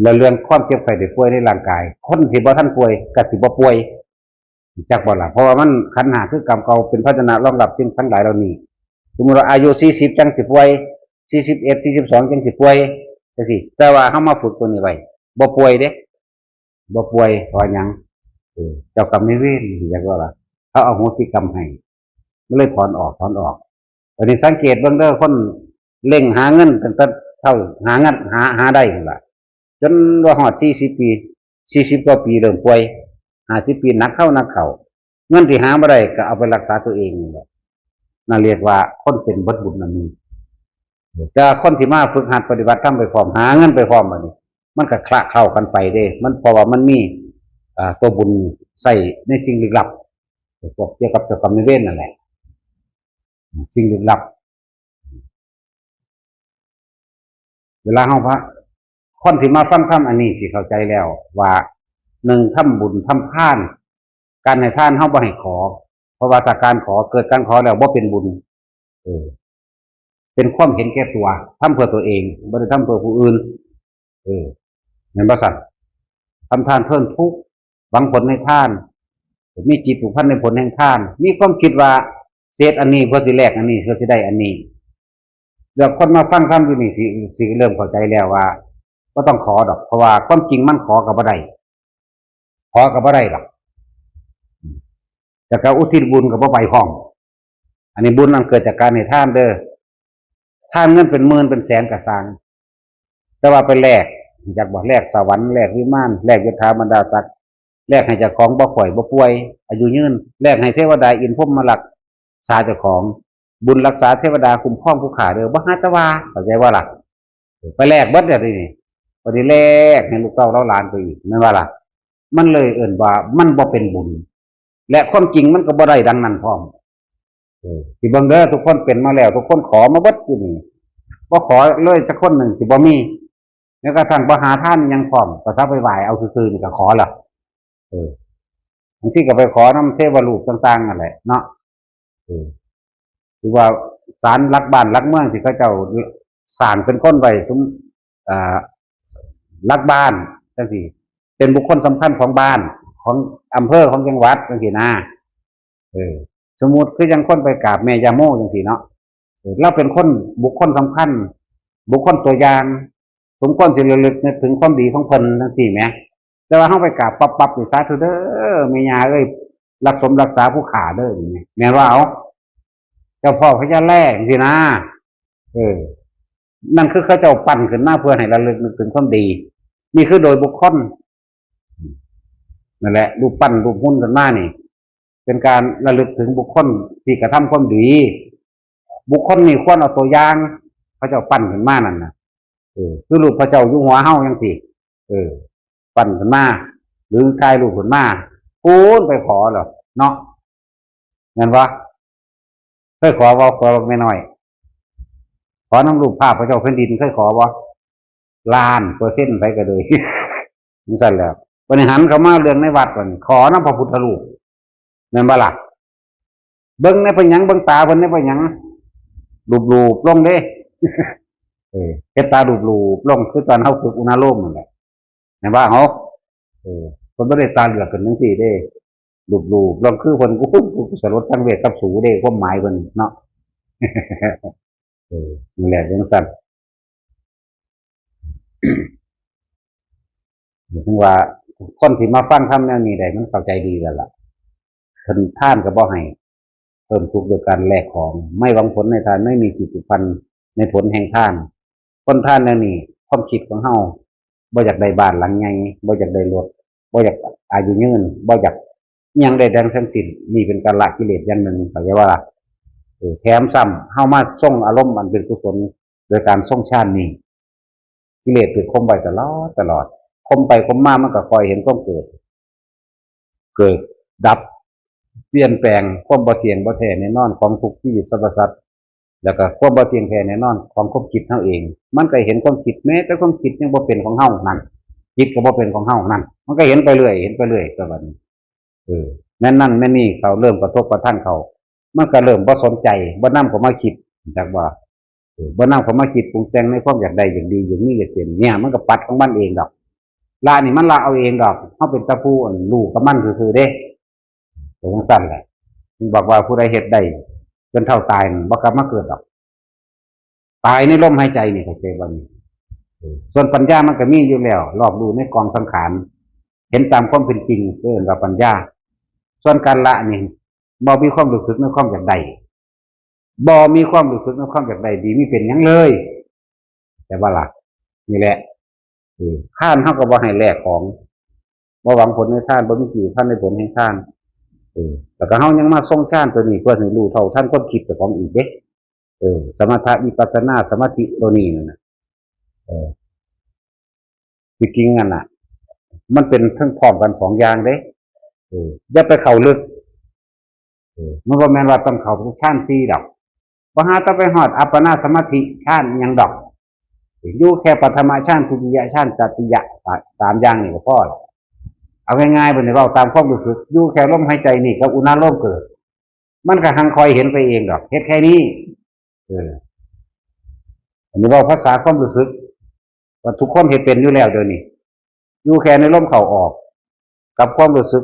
แล้วเรื่องความเจ็บไข้ได้ป่วยในร่างกาย คนที่บ่ทันป่วยก็สิบ่ป่วย จักบ่ล่ะ เพราะว่ามันขันธ์ห้าคือกรรมเก่าเป็นภาชนะรองรับสิ่งทั้งหลายเหล่านี้ สมมุติว่าอายุสี่สิบจั่งสิป่วย สี่สิบเอ็ด สี่สิบสองจั่งสิป่วย จั่งซี้ แต่ว่าเฮามาฝึกตัวนี้ไว้ บ่ป่วยเด้ บ่ป่วย เพราะหยัง เออ เจ้ากรรมนายเวร จักว่าล่ะ เขาอโหสิกรรมให้ มันเลยถอนออก ถอนออก อันนี้สังเกตเบิ่งเด้อ คนเร่งหาเงินตั้งแต่เฒ่า หางาน หา หาได้นั่นล่ะ จนว่าฮอดสี่สิบปี สี่สิบกว่าปีเริ่มป่วย ห้าสิบปีหนักเข้า หนักเข้า เงินที่หาบ่ได้ก็เอาไปรักษาตัวเองนั่นแหละ นั่นเรียกว่าคนเป็นเบิดบุญนั่นเอง แต่คนที่มาฝึกหัดปฏิบัติธรรมไปพร้อม หาเงินไปพร้อมบัดนี้ มันก็คละเคล้ากันไปเด้ มัน เพราะว่ามันมี อ่า ตัวบุญใส่ในสิ่งลึกลับ พวกเกี่ยวกับเจ้ากรรมนายเวรนั่นแหละ สิ่งลึกลับ เวลาเฮาพระ คนที่มาฟังธรรมอันนี้สิเข้าใจแล้วว่า หนึ่ง ทำบุญทำทาน การให้ทานเฮาบ่ให้ขอ เพราะว่าถ้าการขอ เกิดการขอแล้วบ่เป็นบุญ เออ เป็นความเห็นแก่ตัว ทำเพื่อตัวเอง บ่ได้ทำเพื่อผู้อื่น เออ แม่นบ่ซั่น ทำทานเพิ่มทุกข์ หวังผลในทาน มีจิตผูกพันในผลแห่งทาน มีความคิดว่าเศษอันนี้เพื่อสิแลกอันนี้ เพื่อสิได้อันนี้ แล้วคนมาฟังธรรมอยู่นี่สิ สิเริ่มเข้าใจแล้วว่า บ่ต้องขอดอก เพราะว่าความจริงมันขอก็บ่ได้ ขอก็บ่ได้ดอก แล้วก็อุทิศบุญก็บ่ไปพร้อม อันนี้บุญอันเกิดจากการให้ทานเด้อ ทานเงินเป็นหมื่นเป็นแสนก็ซ่าง แต่ว่าไปแลก จักบ่ แลกสวรรค์ แลกวิมาน แลกยศถาบรรดาศักดิ์ แลกให้เจ้าของบ่ข่อยบ่ป่วย อายุยืน แลกให้เทวดาอินทร์พรหมมารักษาเจ้าของ บุญรักษาเทวดาคุ้มครองผู้ข้าเด้อ บ่หาแต่ว่า เข้าใจบ่ล่ะ ไปแลกเบิดเดี๋ยวนี้ บัดนี้แลกให้ลูกเต้าเหล่าหลานไปอีก แม่นบ่ล่ะ มันเลยเอิ้นว่ามันบ่เป็นบุญ และความจริงมันก็บ่ได้ดังนั้นพร้อม เออ สิเบิ่งเด้อ ทุกคนเป็นมาแล้ว ทุกคนขอมาเบิดอยู่นี่ บ่ขอเลยสักคนหนึ่งสิบ่มี แม้กระทั่งบ่หาทานอิหยังพร้อม ก็ซักไปไหว้เอาซื่อๆนี่ก็ขอละ เออ บางทีก็ไปขอนำเทวรูปต่างๆนั่นแหละเนาะ เออ หรือว่าศาลหลักบ้านหลักเมืองที่เขาเจ้าสร้างเป็นคนไว้ซุม อ่า หลักบ้านจังซี้ เป็นบุคคลสำคัญของบ้าน ของอำเภอ ของจังหวัดจังซี้นะ เออ สมมุติคือจั่งคนไปกราบแม่ย่าโมจังซี้เนาะ เออ ลาวเป็นคน บุคคลสำคัญ บุคคลตัวอย่าง สมควรสิระลึกนึกถึงความดีของเพิ่นจังซี้แหม แต่ว่าเฮาไปกราบปั๊บๆนี่ สาธุเด้อ แม่ย่าเอ้ย รักสมรักษาผู้ข้าเด้อ นี่แหม แม่นว่า เอา เจ้าพ่อพญาแลจังซี้นะ เออ นั่นคือเขาเจ้าปั้นขึ้นมาเพื่อให้ระลึกนึกถึงความดี นี่คือโดยบุคคล นั่นแหละ รูปปั้นรูปหุ่นขึ้นมานี่ เป็นการระลึกถึงบุคคลที่กระทำความดี บุคคลนี่ควรเอาตัวอย่าง เขาเจ้าปั้นขึ้นมานั่นน่ะ เออ คือรูปพระเจ้าอยู่หัวเฮาจังซี้ เออ ปั้นขึ้นมา หรือถ่ายรูปขึ้นมา ปูนไปขอเหรอเนาะ แม่นบ่ เคยขอบ่ ขอแม่น้อย ขอนำรูปภาพพระเจ้าแผ่นดิน เคยขอบ่ ล้านเปอร์เซ็นต์ไปก็เลย จังซั่นแหล้ว บัดนี้หันเข้ามาเรื่องในวัดบัดนี้ ขอนำพระพุทธรูป แม่นบ่ล่ะ เบิ่งในพยัง เบิ่งตาเพิ่นในพยัง ลูบๆลงเด้ เออ เฮ็ดตาลูบๆลง คือตอนเฮาฝึกอุณาโลมนั่นแหละ แม่นบ่ เฮา เออ เพิ่นบ่ได้ตาเหลือกขึ้นจังซี่เด้ ลูบๆลง คือเพิ่น โอ้โห กูสลดทั้งเวทกับสูเด้ ความหมายเพิ่นเนาะ เออ นั่นแหละจังซั่น ถึงว่าคนที่มาฟังธรรมแนวนี้ได้ มันเข้าใจดีแล้วล่ะ เพิ่นทานก็บ่ให้ เพิ่มทุกข์โดยการแลกของ ไม่หวังผลในทาน ไม่มีจิตผูกพันในผลแห่งทาน คนทานแนวนี้ ความคิดของเฮา บ่อยากได้บ้านหลังใหญ่ บ่อยากได้รถ บ่อยากอายุยืน บ่อยากอิหยังใดๆทั้งสิ้น นี่เป็นการละกิเลสอย่างหนึ่ง เข้าใจบ่ล่ะ เออ แถมซ้ำ เฮามาทรงอารมณ์อันเป็นกุศล โดยการทรงฌานนี้ กิเลสถูกข่มไว้ตลอด ตลอด ข่มไปข่มมามันก็คอยเห็นความเกิด เกิดดับ เปลี่ยนแปลง ความบ่เที่ยงบ่แท้แน่นอนของทุกชีวิตสรรพสัตว์ แล้วก็ความบ่เที่ยงแท้แน่นอนของความคิดเฮาเอง มันก็เห็นความคิด แม้แต่ความคิดยังบ่เป็นของเฮานั่น จิตก็บ่เป็นของเฮานั่น มันก็เห็นไปเรื่อย เห็นไปเรื่อย ก็บัดนี้ เออ แม่นนั่นแม่นนี่ เขาเริ่มกระทบกระทั่งเขา มันก็เริ่มบ่สนใจ บ่นำเข้ามาคิด จักว่า เออ บ่นำเข้ามาคิดปรุงแต่งในความอยากได้ อยากดี อยากมี อยากเป็น เนี่ย มันก็ปัดของมันเองดอก ละนี่มันละเอาเองดอก เฮาเป็นตะผู้อันรู้กับมันซื่อๆเด้ เป็นจังซั่นแหละ ถึงบอกว่าผู้ใดเฮ็ดได้ จนเฒ่าตายนั่นบ่กลับมาเกิดดอก ตายในลมหายใจนี่ เข้าใจบ่นี่ เออ ส่วนปัญญามันก็มีอยู่แล้ว รอบรู้ในกองสังขาร เห็นตามความเป็นจริง เอิ้นว่าปัญญา ส่วนการละนี่ บ่มีความรู้สึกในความอยากได้ บ่มีความรู้สึกในความอยากได้ดีมีเป็นหยังเลย แต่ว่าล่ะ นี่แหละ เออ ทานเฮาก็บ่ให้แลกของ บ่หวังผลในทาน บ่มีจิตทานในผลแห่งทาน เออ แล้วก็เฮายังมาทรงฌานตัวนี้ เพื่อให้รู้เท่าทันความคิดเจ้าของอีกเด้ เออ สมถะวิปัสสนาสมาธิตัวนี้นั่นน่ะ เออ ที่จริงนั่นน่ะ มันเป็นทั้งพร้อมกันสองอย่างเด้ เออ อย่าไปเข้าลึก เออ มันบ่แม่นว่าต้องเข้าฌานสี่ดอก บ่หาต้องไปฮอดอัปปนาสมาธิฌานอิหยังดอก อยู่แค่ปฐมฌาน ทุติยฌาน ตติยะ สามอย่างนี่ก็พอละ เอาง่ายๆ บัดนี้เว้าตามความรู้สึก อยู่แค่ลมหายใจนี่กับอุณาโลมเกิด มันก็หังคอยเห็นไปเองดอก เฮ็ดแค่นี้ เออ อันนี้เว้าภาษาความรู้สึก ว่าทุกคนเฮ็ดเป็นอยู่แล้วเดี๋ยวนี้ อยู่แค่ในลมเข้าออก กับความรู้สึก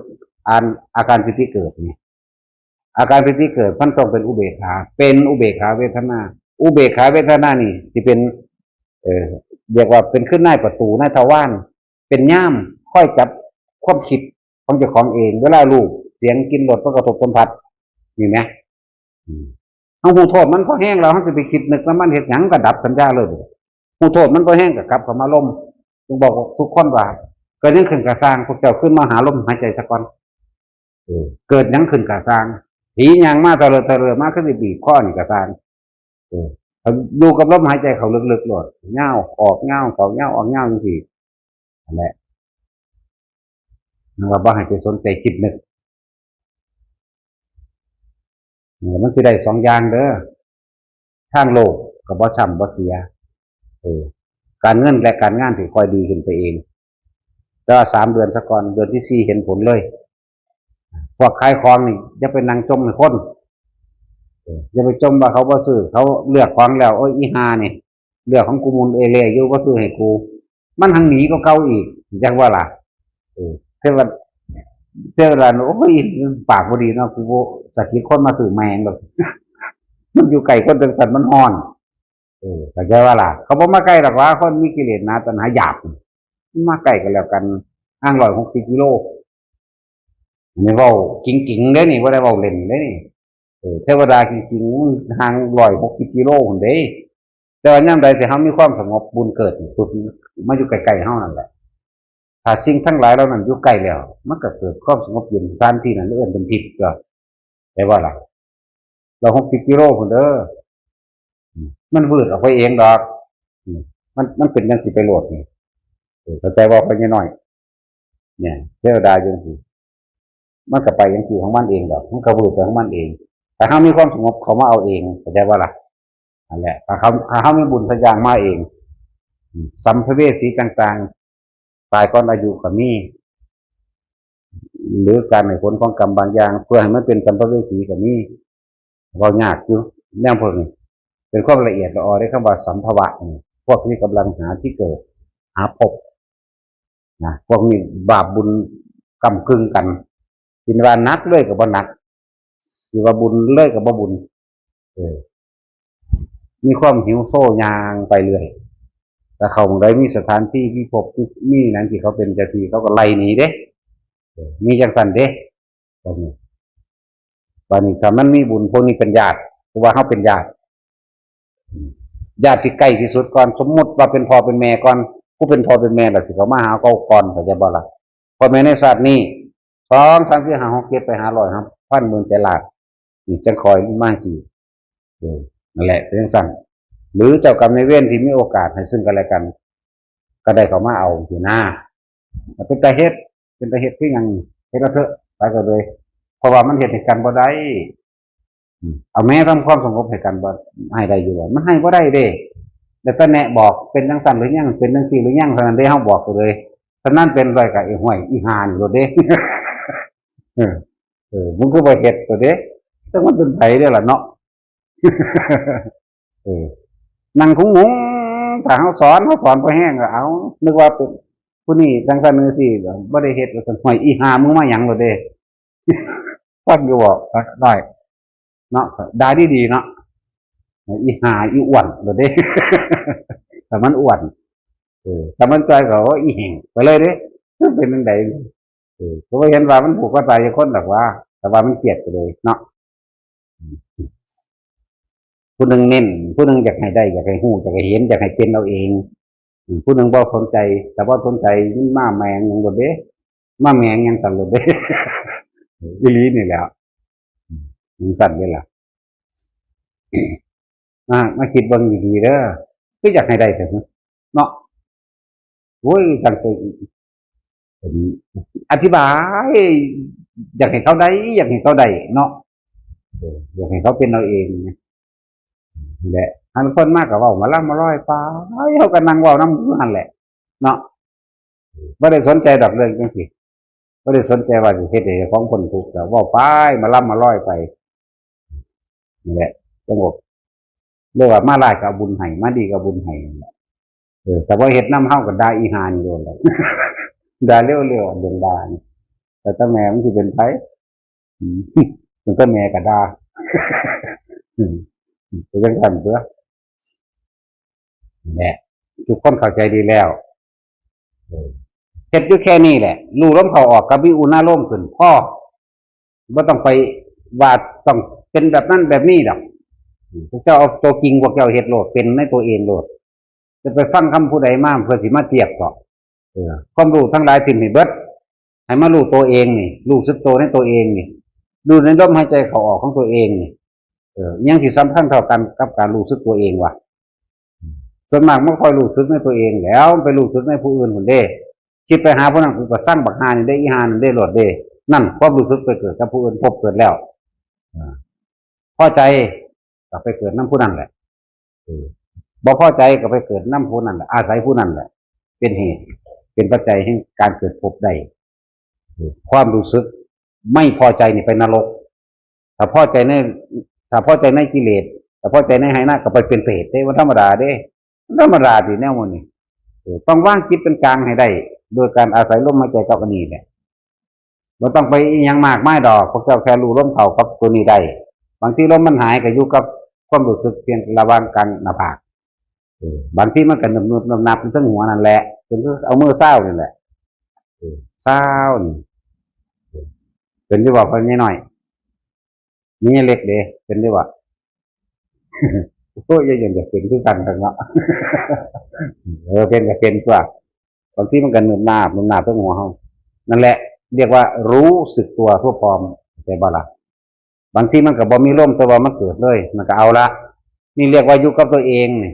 อันอาการปีติเกิดนี่ อาการปีติเกิดมันต้องเป็นอุเบกขา เป็นอุเบกขาเวทนา อุเบกขาเวทนานี่สิเป็น เอ่อ เรียกว่าเป็นคือหน้าประตู หน้าทวาร เป็นย่ามคอยจับความคิดของเจ้าของเอง เวลารูป เสียง กลิ่น รส ผลกระทบสัมผัส นี่แหม อืม เฮาฮู้โทษมันพอแฮงแล้ว เฮาสิไปคิดนึกนำมันเฮ็ดหยัง ก็ดับสัญญาเลย ฮู้โทษมันพอแฮงก็กลับเข้ามาลม จึงบอกว่าทุกคนว่า เกิดหยังขึ้นก็ซ่าง พวกเจ้าคืนมาหาลมหายใจซะก่อน เออ เกิดหยังขึ้นก็ซ่าง ผีย่างมาตะเลิดตะเลิดมา คือสิบีบคอนี่ก็ซ่าง เออ อยู่กับลมหายใจเข้าลึกๆ โลด ยาวออกยาว เข้ายาวออกยาวจังซี่ นั่นแหละ นั่นว่าบ่ให้ไปสนใจคิดนึก เออ มันสิได้สองอย่างเด้อ ทางโลกก็บ่ช้ำบ่เสีย เออ การเงินและการงานที่ค่อยดีขึ้นไปเอง แต่ว่าสามเดือนซะก่อน เดือนที่สี่เห็นผลเลย พวกขายของนี่อย่าไปนั่งจ่มให้คน เออ อย่าไปจ่มว่าเขาบ่ซื้อ เขาเลือกของแล้ว โอ้ย อีห่านี่ เลือกของกูหมุนเอเล่อยู่ บ่ซื้อให้กู มันหังหนีกว่าเก่าอีก จักว่าล่ะ เออ เทวดา เทวดา โอ้ย ปากบ่ดีเนาะ กูบ่สะกิดคนมาซื้อแม่งดอก มันอยู่ไกลคนจังซั่นมันฮ้อน เออ เข้าใจว่าล่ะ เขาบ่มาใกล้ดอกว่าคนมีกิเลสหนาตัณหาหยาบ มันมาใกล้กันแล้วกัน ห่างร้อยหกสิบกิโล อันนี้เว้าจริงๆ เด้นี่ บ่ได้เว้าเล่นเด้นี่ เออ เทวดาจริงๆ ห่างร้อยหกสิบกิโลพุ้นเด้ แต่ว่ายามใดที่เฮามีความสงบ บุญเกิดนี่ปุ๊บ มาอยู่ใกล้ๆ เฮานั่นแหละ ถ้าสิ่งทั้งหลายเหล่านั้นอยู่ใกล้แล้ว มันก็เกิดความสงบเย็น สถานที่นั้นเอิ้นเป็นทิพย์ก็ แต่ว่าล่ะ ร้อยหกสิบกิโลพุ้นเด้อ อืม มันวืดออกไปเองดอก อืม มัน มันเป็นจังซี่ไปโลดนี่ เออ เข้าใจบ่ พ่อใหญ่น้อย เนี่ย เทวดาจังซี่ มันก็ไปจังซี่ของมันเองดอก มันก็วืดไปของมันเอง แต่เฮามีความสงบเข้ามาเอาเอง เข้าใจบ่ล่ะ นั่นแหละ ถ้าเขา ถ้าเฮามีบุญสักอย่างมาเอง อืม สัมภเวสีต่างๆ ตายก่อนอายุก็มี หรือการให้ผลของกรรมบางอย่าง เพื่อให้มันเป็นสัมภเวสีก็มี เว้ายากอยู่ แนวพวกนี้ เป็นความละเอียดละออในคำว่าสัมภวะนี่ พวกนี้กำลังหาที่เกิด หาภพนะ พวกนี้บาปบุญก้ำกึ่งกัน สิว่าหนักเลยก็บ่หนัก สิว่าบุญเลยก็บ่บุญ เออ มีความหิวโซย่างไปเรื่อย แต่เขาหม่องใดมีสถานที่ มีภพ มีหยังที่เขาเป็นเจ้าที่ เขาก็ไล่หนีเด้ เออ มีจังซั่นเด้ พวกนี้ บัดนี้ถ้ามันมีบุญ พวกนี้เป็นญาติ เพราะว่าเขาเป็นญาติ ญาติที่ใกล้ที่สุดก่อน สมมุติว่าเป็นพ่อเป็นแม่ก่อน ผู้เป็นพ่อเป็นแม่ล่ะสิเขามาหาเขาก่อน เข้าใจบ่ล่ะ พ่อแม่ในชาตินี้ สอง สาม สี่ ห้า หก เจ็ด แปด ห้าร้อย ห้าพัน หมื่น แสน ล้าน นี่จังคอยมาสิ เออ นั่นแหละ เป็นจังซั่น หรือเจ้ากรรมนายเวรที่มีโอกาสให้ซึ่งกันและกัน ก็ได้เข้ามาเอาอยู่นะ เป็นตาเฮ็ด เป็นตาเฮ็ดคือหยัง เฮ็ดเอาเถอะ ไปก็เลย เพราะว่ามันเฮ็ดให้กันบ่ได้ อืม เอาแม้ทำความสงบให้กันบ่ ให้ได้อยู่บ่ มันให้บ่ได้เด้ แล้วแต่แนะบอก เป็นจังซั่นหรือยัง เป็นจังซี่หรือยัง เท่านั้นเด้ เฮาบอกไปเลย ฉะนั้นเป็นไปกับไอ้ห้วย อีห่านี่โลดเด้ เออ เออ มึงคือบ่เฮ็ดโลดเด้ จักมันเป็นไผเด้ล่ะเนาะ เออ นั่งคงงง ถ้าเฮาสอน เฮาสอนพอแห้งก็เอา นึกว่าเป็นผู้นี้จังซั่นจังซี่ บ่ได้เฮ็ด ว่าซั่น ห้วย อีห่า มึงมาหยังโลดเด้ ฟังอยู่บ่น้อยเนาะ ด่าดีๆเนาะ อีห่าอีอ้วนโลดเด้ ถ้ามันอ้วน เออ ถ้ามันจ่อยก็ว่าอีแห้งไปเลยเด้ มันเป็นจั่งใด เออ ก็บ่เห็นว่ามันผูกคอตายจักคนดอกว่า แต่ว่ามันเครียดไปเลยเนาะ ผู้หนึ่งเน้น ผู้หนึ่งอยากให้ได้ อยากให้ฮู้ อยากให้เห็น อยากให้เป็นเอาเอง อืม ผู้หนึ่งบ่สนใจ แต่บ่สนใจ มันมาแหมงหยังโลดเด้ มาแหมงหยังกันโลดเด้ อีหลีนี่แหละ อืม จั่งซั่นเด้ล่ะ อ่า มาคิดเบิ่งดีๆเด้อ คืออยากให้ได้แต่เนาะ โอ้ย จั่งไปอธิบาย อยากให้เขาได้ อยากให้เขาได้เนาะ เออ อยากให้เขาเป็นเอาเองนะ นั่นแหละ หั้นคนมากก็เว้ามาล่ำมาลอยไป เขาก็นั่งเว้านำอยู่หั่นแหละ เนาะ บ่ได้สนใจดอกเรื่องจั่งซี้ บ่ได้สนใจว่าสิเฮ็ดให้เจ้าของพ้นทุกข์ ก็เว้าไป มาล่ำมาลอยไป นั่นแหละ จั่งบอก เรียกว่ามาร้ายก็เอาบุญให้ มาดีก็เอาบุญให้นั่นแหละ เออ แต่ว่าเฮ็ดนำเฮาก็ด่าอีห่านี่โลดแล้ว ด่าเร็วๆ เรื่องด่านี่ แต่ถ้าแม่มันสิเป็นไผ อืม เป็นแต่แม่ก็ด่า อืม เป็นจั่งซั่นตั่ว แหละ ทุกคนเข้าใจดีแล้ว เออ เฮ็ดอยู่แค่นี้แหละ รู้ลมเข้าออกกับมีอุณาโลมขึ้น พอ บ่ต้องไปว่าต้องเป็นแบบนั้นแบบนี้ดอก อืม พวกเจ้าเอาตัวจริงพวกเจ้าเฮ็ดโลด เป็นในตัวเองโลด จะไปฟังคำผู้ใดมาเพื่อสิมาเทียบเถาะ เออ ความรู้ทั้งหลายถิ่มให้เบิด ให้มารู้ตัวเองนี่ รู้สึกตัวในตัวเองนี่ รู้ในลมหายใจเข้าออกของตัวเองนี่ เออ อิหยังสิสำคัญเท่ากันกับการรู้สึกตัวเองวะ ส่วนมากมันค่อยรู้สึกในตัวเอง แล้วไปรู้สึกในผู้อื่นพุ้นเด้ คิดไปหาผู้นั้น กูก็ซังบักห่านี่เด้ อีห่านั่นเด้ โลดเด้ นั่น ความรู้สึกไปเกิดกับผู้อื่น ภพเกิดแล้ว อ่า พอใจก็ไปเกิดนำผู้นั้นแหละ เออ บ่พอใจก็ไปเกิดนำผู้นั้นแหละ อาศัยผู้นั้นแหละ เป็นเหตุ เป็นปัจจัยแห่งการเกิดภพได้ เออ ความรู้สึกไม่พอใจนี่ไปนรก ถ้าพอใจใน ถ้าพอใจในกิเลส ถ้าพอใจในหายนะ ก็ไปเป็นเปรตเด้ มันธรรมดาเด้ มันธรรมดาติแนวหมู่นี้ เออ ต้องวางจิตเป็นกลางให้ได้ โดยการอาศัยลมหายใจกับอันนี้แหละ บ่ต้องไปอิหยังมากมายดอก พวกเจ้าแค่รู้ลมเข้ากับตัวนี้ได้ บางทีลมมันหายก็อยู่กับความรู้สึกเพียงระหว่างกลางหน้าผาก เออ บางทีมันก็หนึบๆหนับๆอยู่เทิงหัวนั่นแหละ เป็นคือเอามือซาวนี่แหละ เออ ซาวนี่ เป็นอยู่บ่ พ่อใหญ่น้อย มีเล็กเด้ เป็นอยู่บ่ โอ้ย อย่า อย่า อย่าเป็นคือกันเถาะเนาะ เออ เป็นก็เป็นตั๊ว บางทีมันก็หนึบหนาบ หนึบหนาบเทิงหัวเฮา นั่นแหละ เรียกว่ารู้สึกตัวทั่วพร้อม เข้าใจบ่ล่ะ บางทีมันก็บ่มีลม แต่ว่ามันเกิดเลย มันก็เอาละ นี่เรียกว่าอยู่กับตัวเองนี่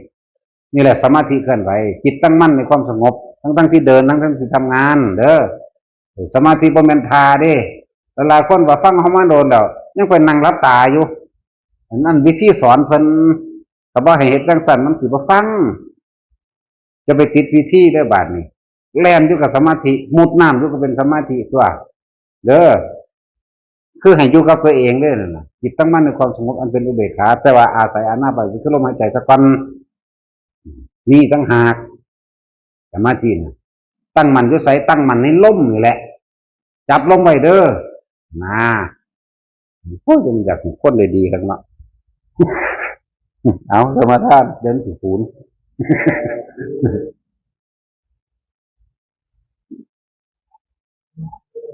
นี่แหละสมาธิเคลื่อนไหว จิตตั้งมั่นในความสงบ ทั้งๆที่เดิน ทั้งๆที่ทำงาน เด้อ สมาธิบ่แม่นท่าเด้ หลายๆคนว่าฟังเฮามาโดนแล้ว ยังไปนั่งหลับตาอยู่ อันนั้นวิธีสอนเพิ่น ถ้าบ่ให้เฮ็ดจั่งซั้นมันสิบ่ฟัง จะไปติดวิธีเด้อบาดนี้ แล่นอยู่กับสมาธิ มุดน้ำอยู่ก็เป็นสมาธิตั๊ว เด้อ คือให้อยู่กับตัวเองเด้อนั่นน่ะ จิตตั้งมั่นในความสงบอันเป็นอุเบกขา แต่ว่าอาศัยอานาปานสติคือลมหายใจซะก่อน นี่ต่างหาก สมาธิน่ะ ตั้งมั่นอยู่ไส ตั้งมั่นในลมนี่แหละ จับลมไว้เด้อ นะ โอ้ย มันอยากให้คนได้ดีคักเนาะ เอา สมาทาน เดี๋ยวมันสิศูนย์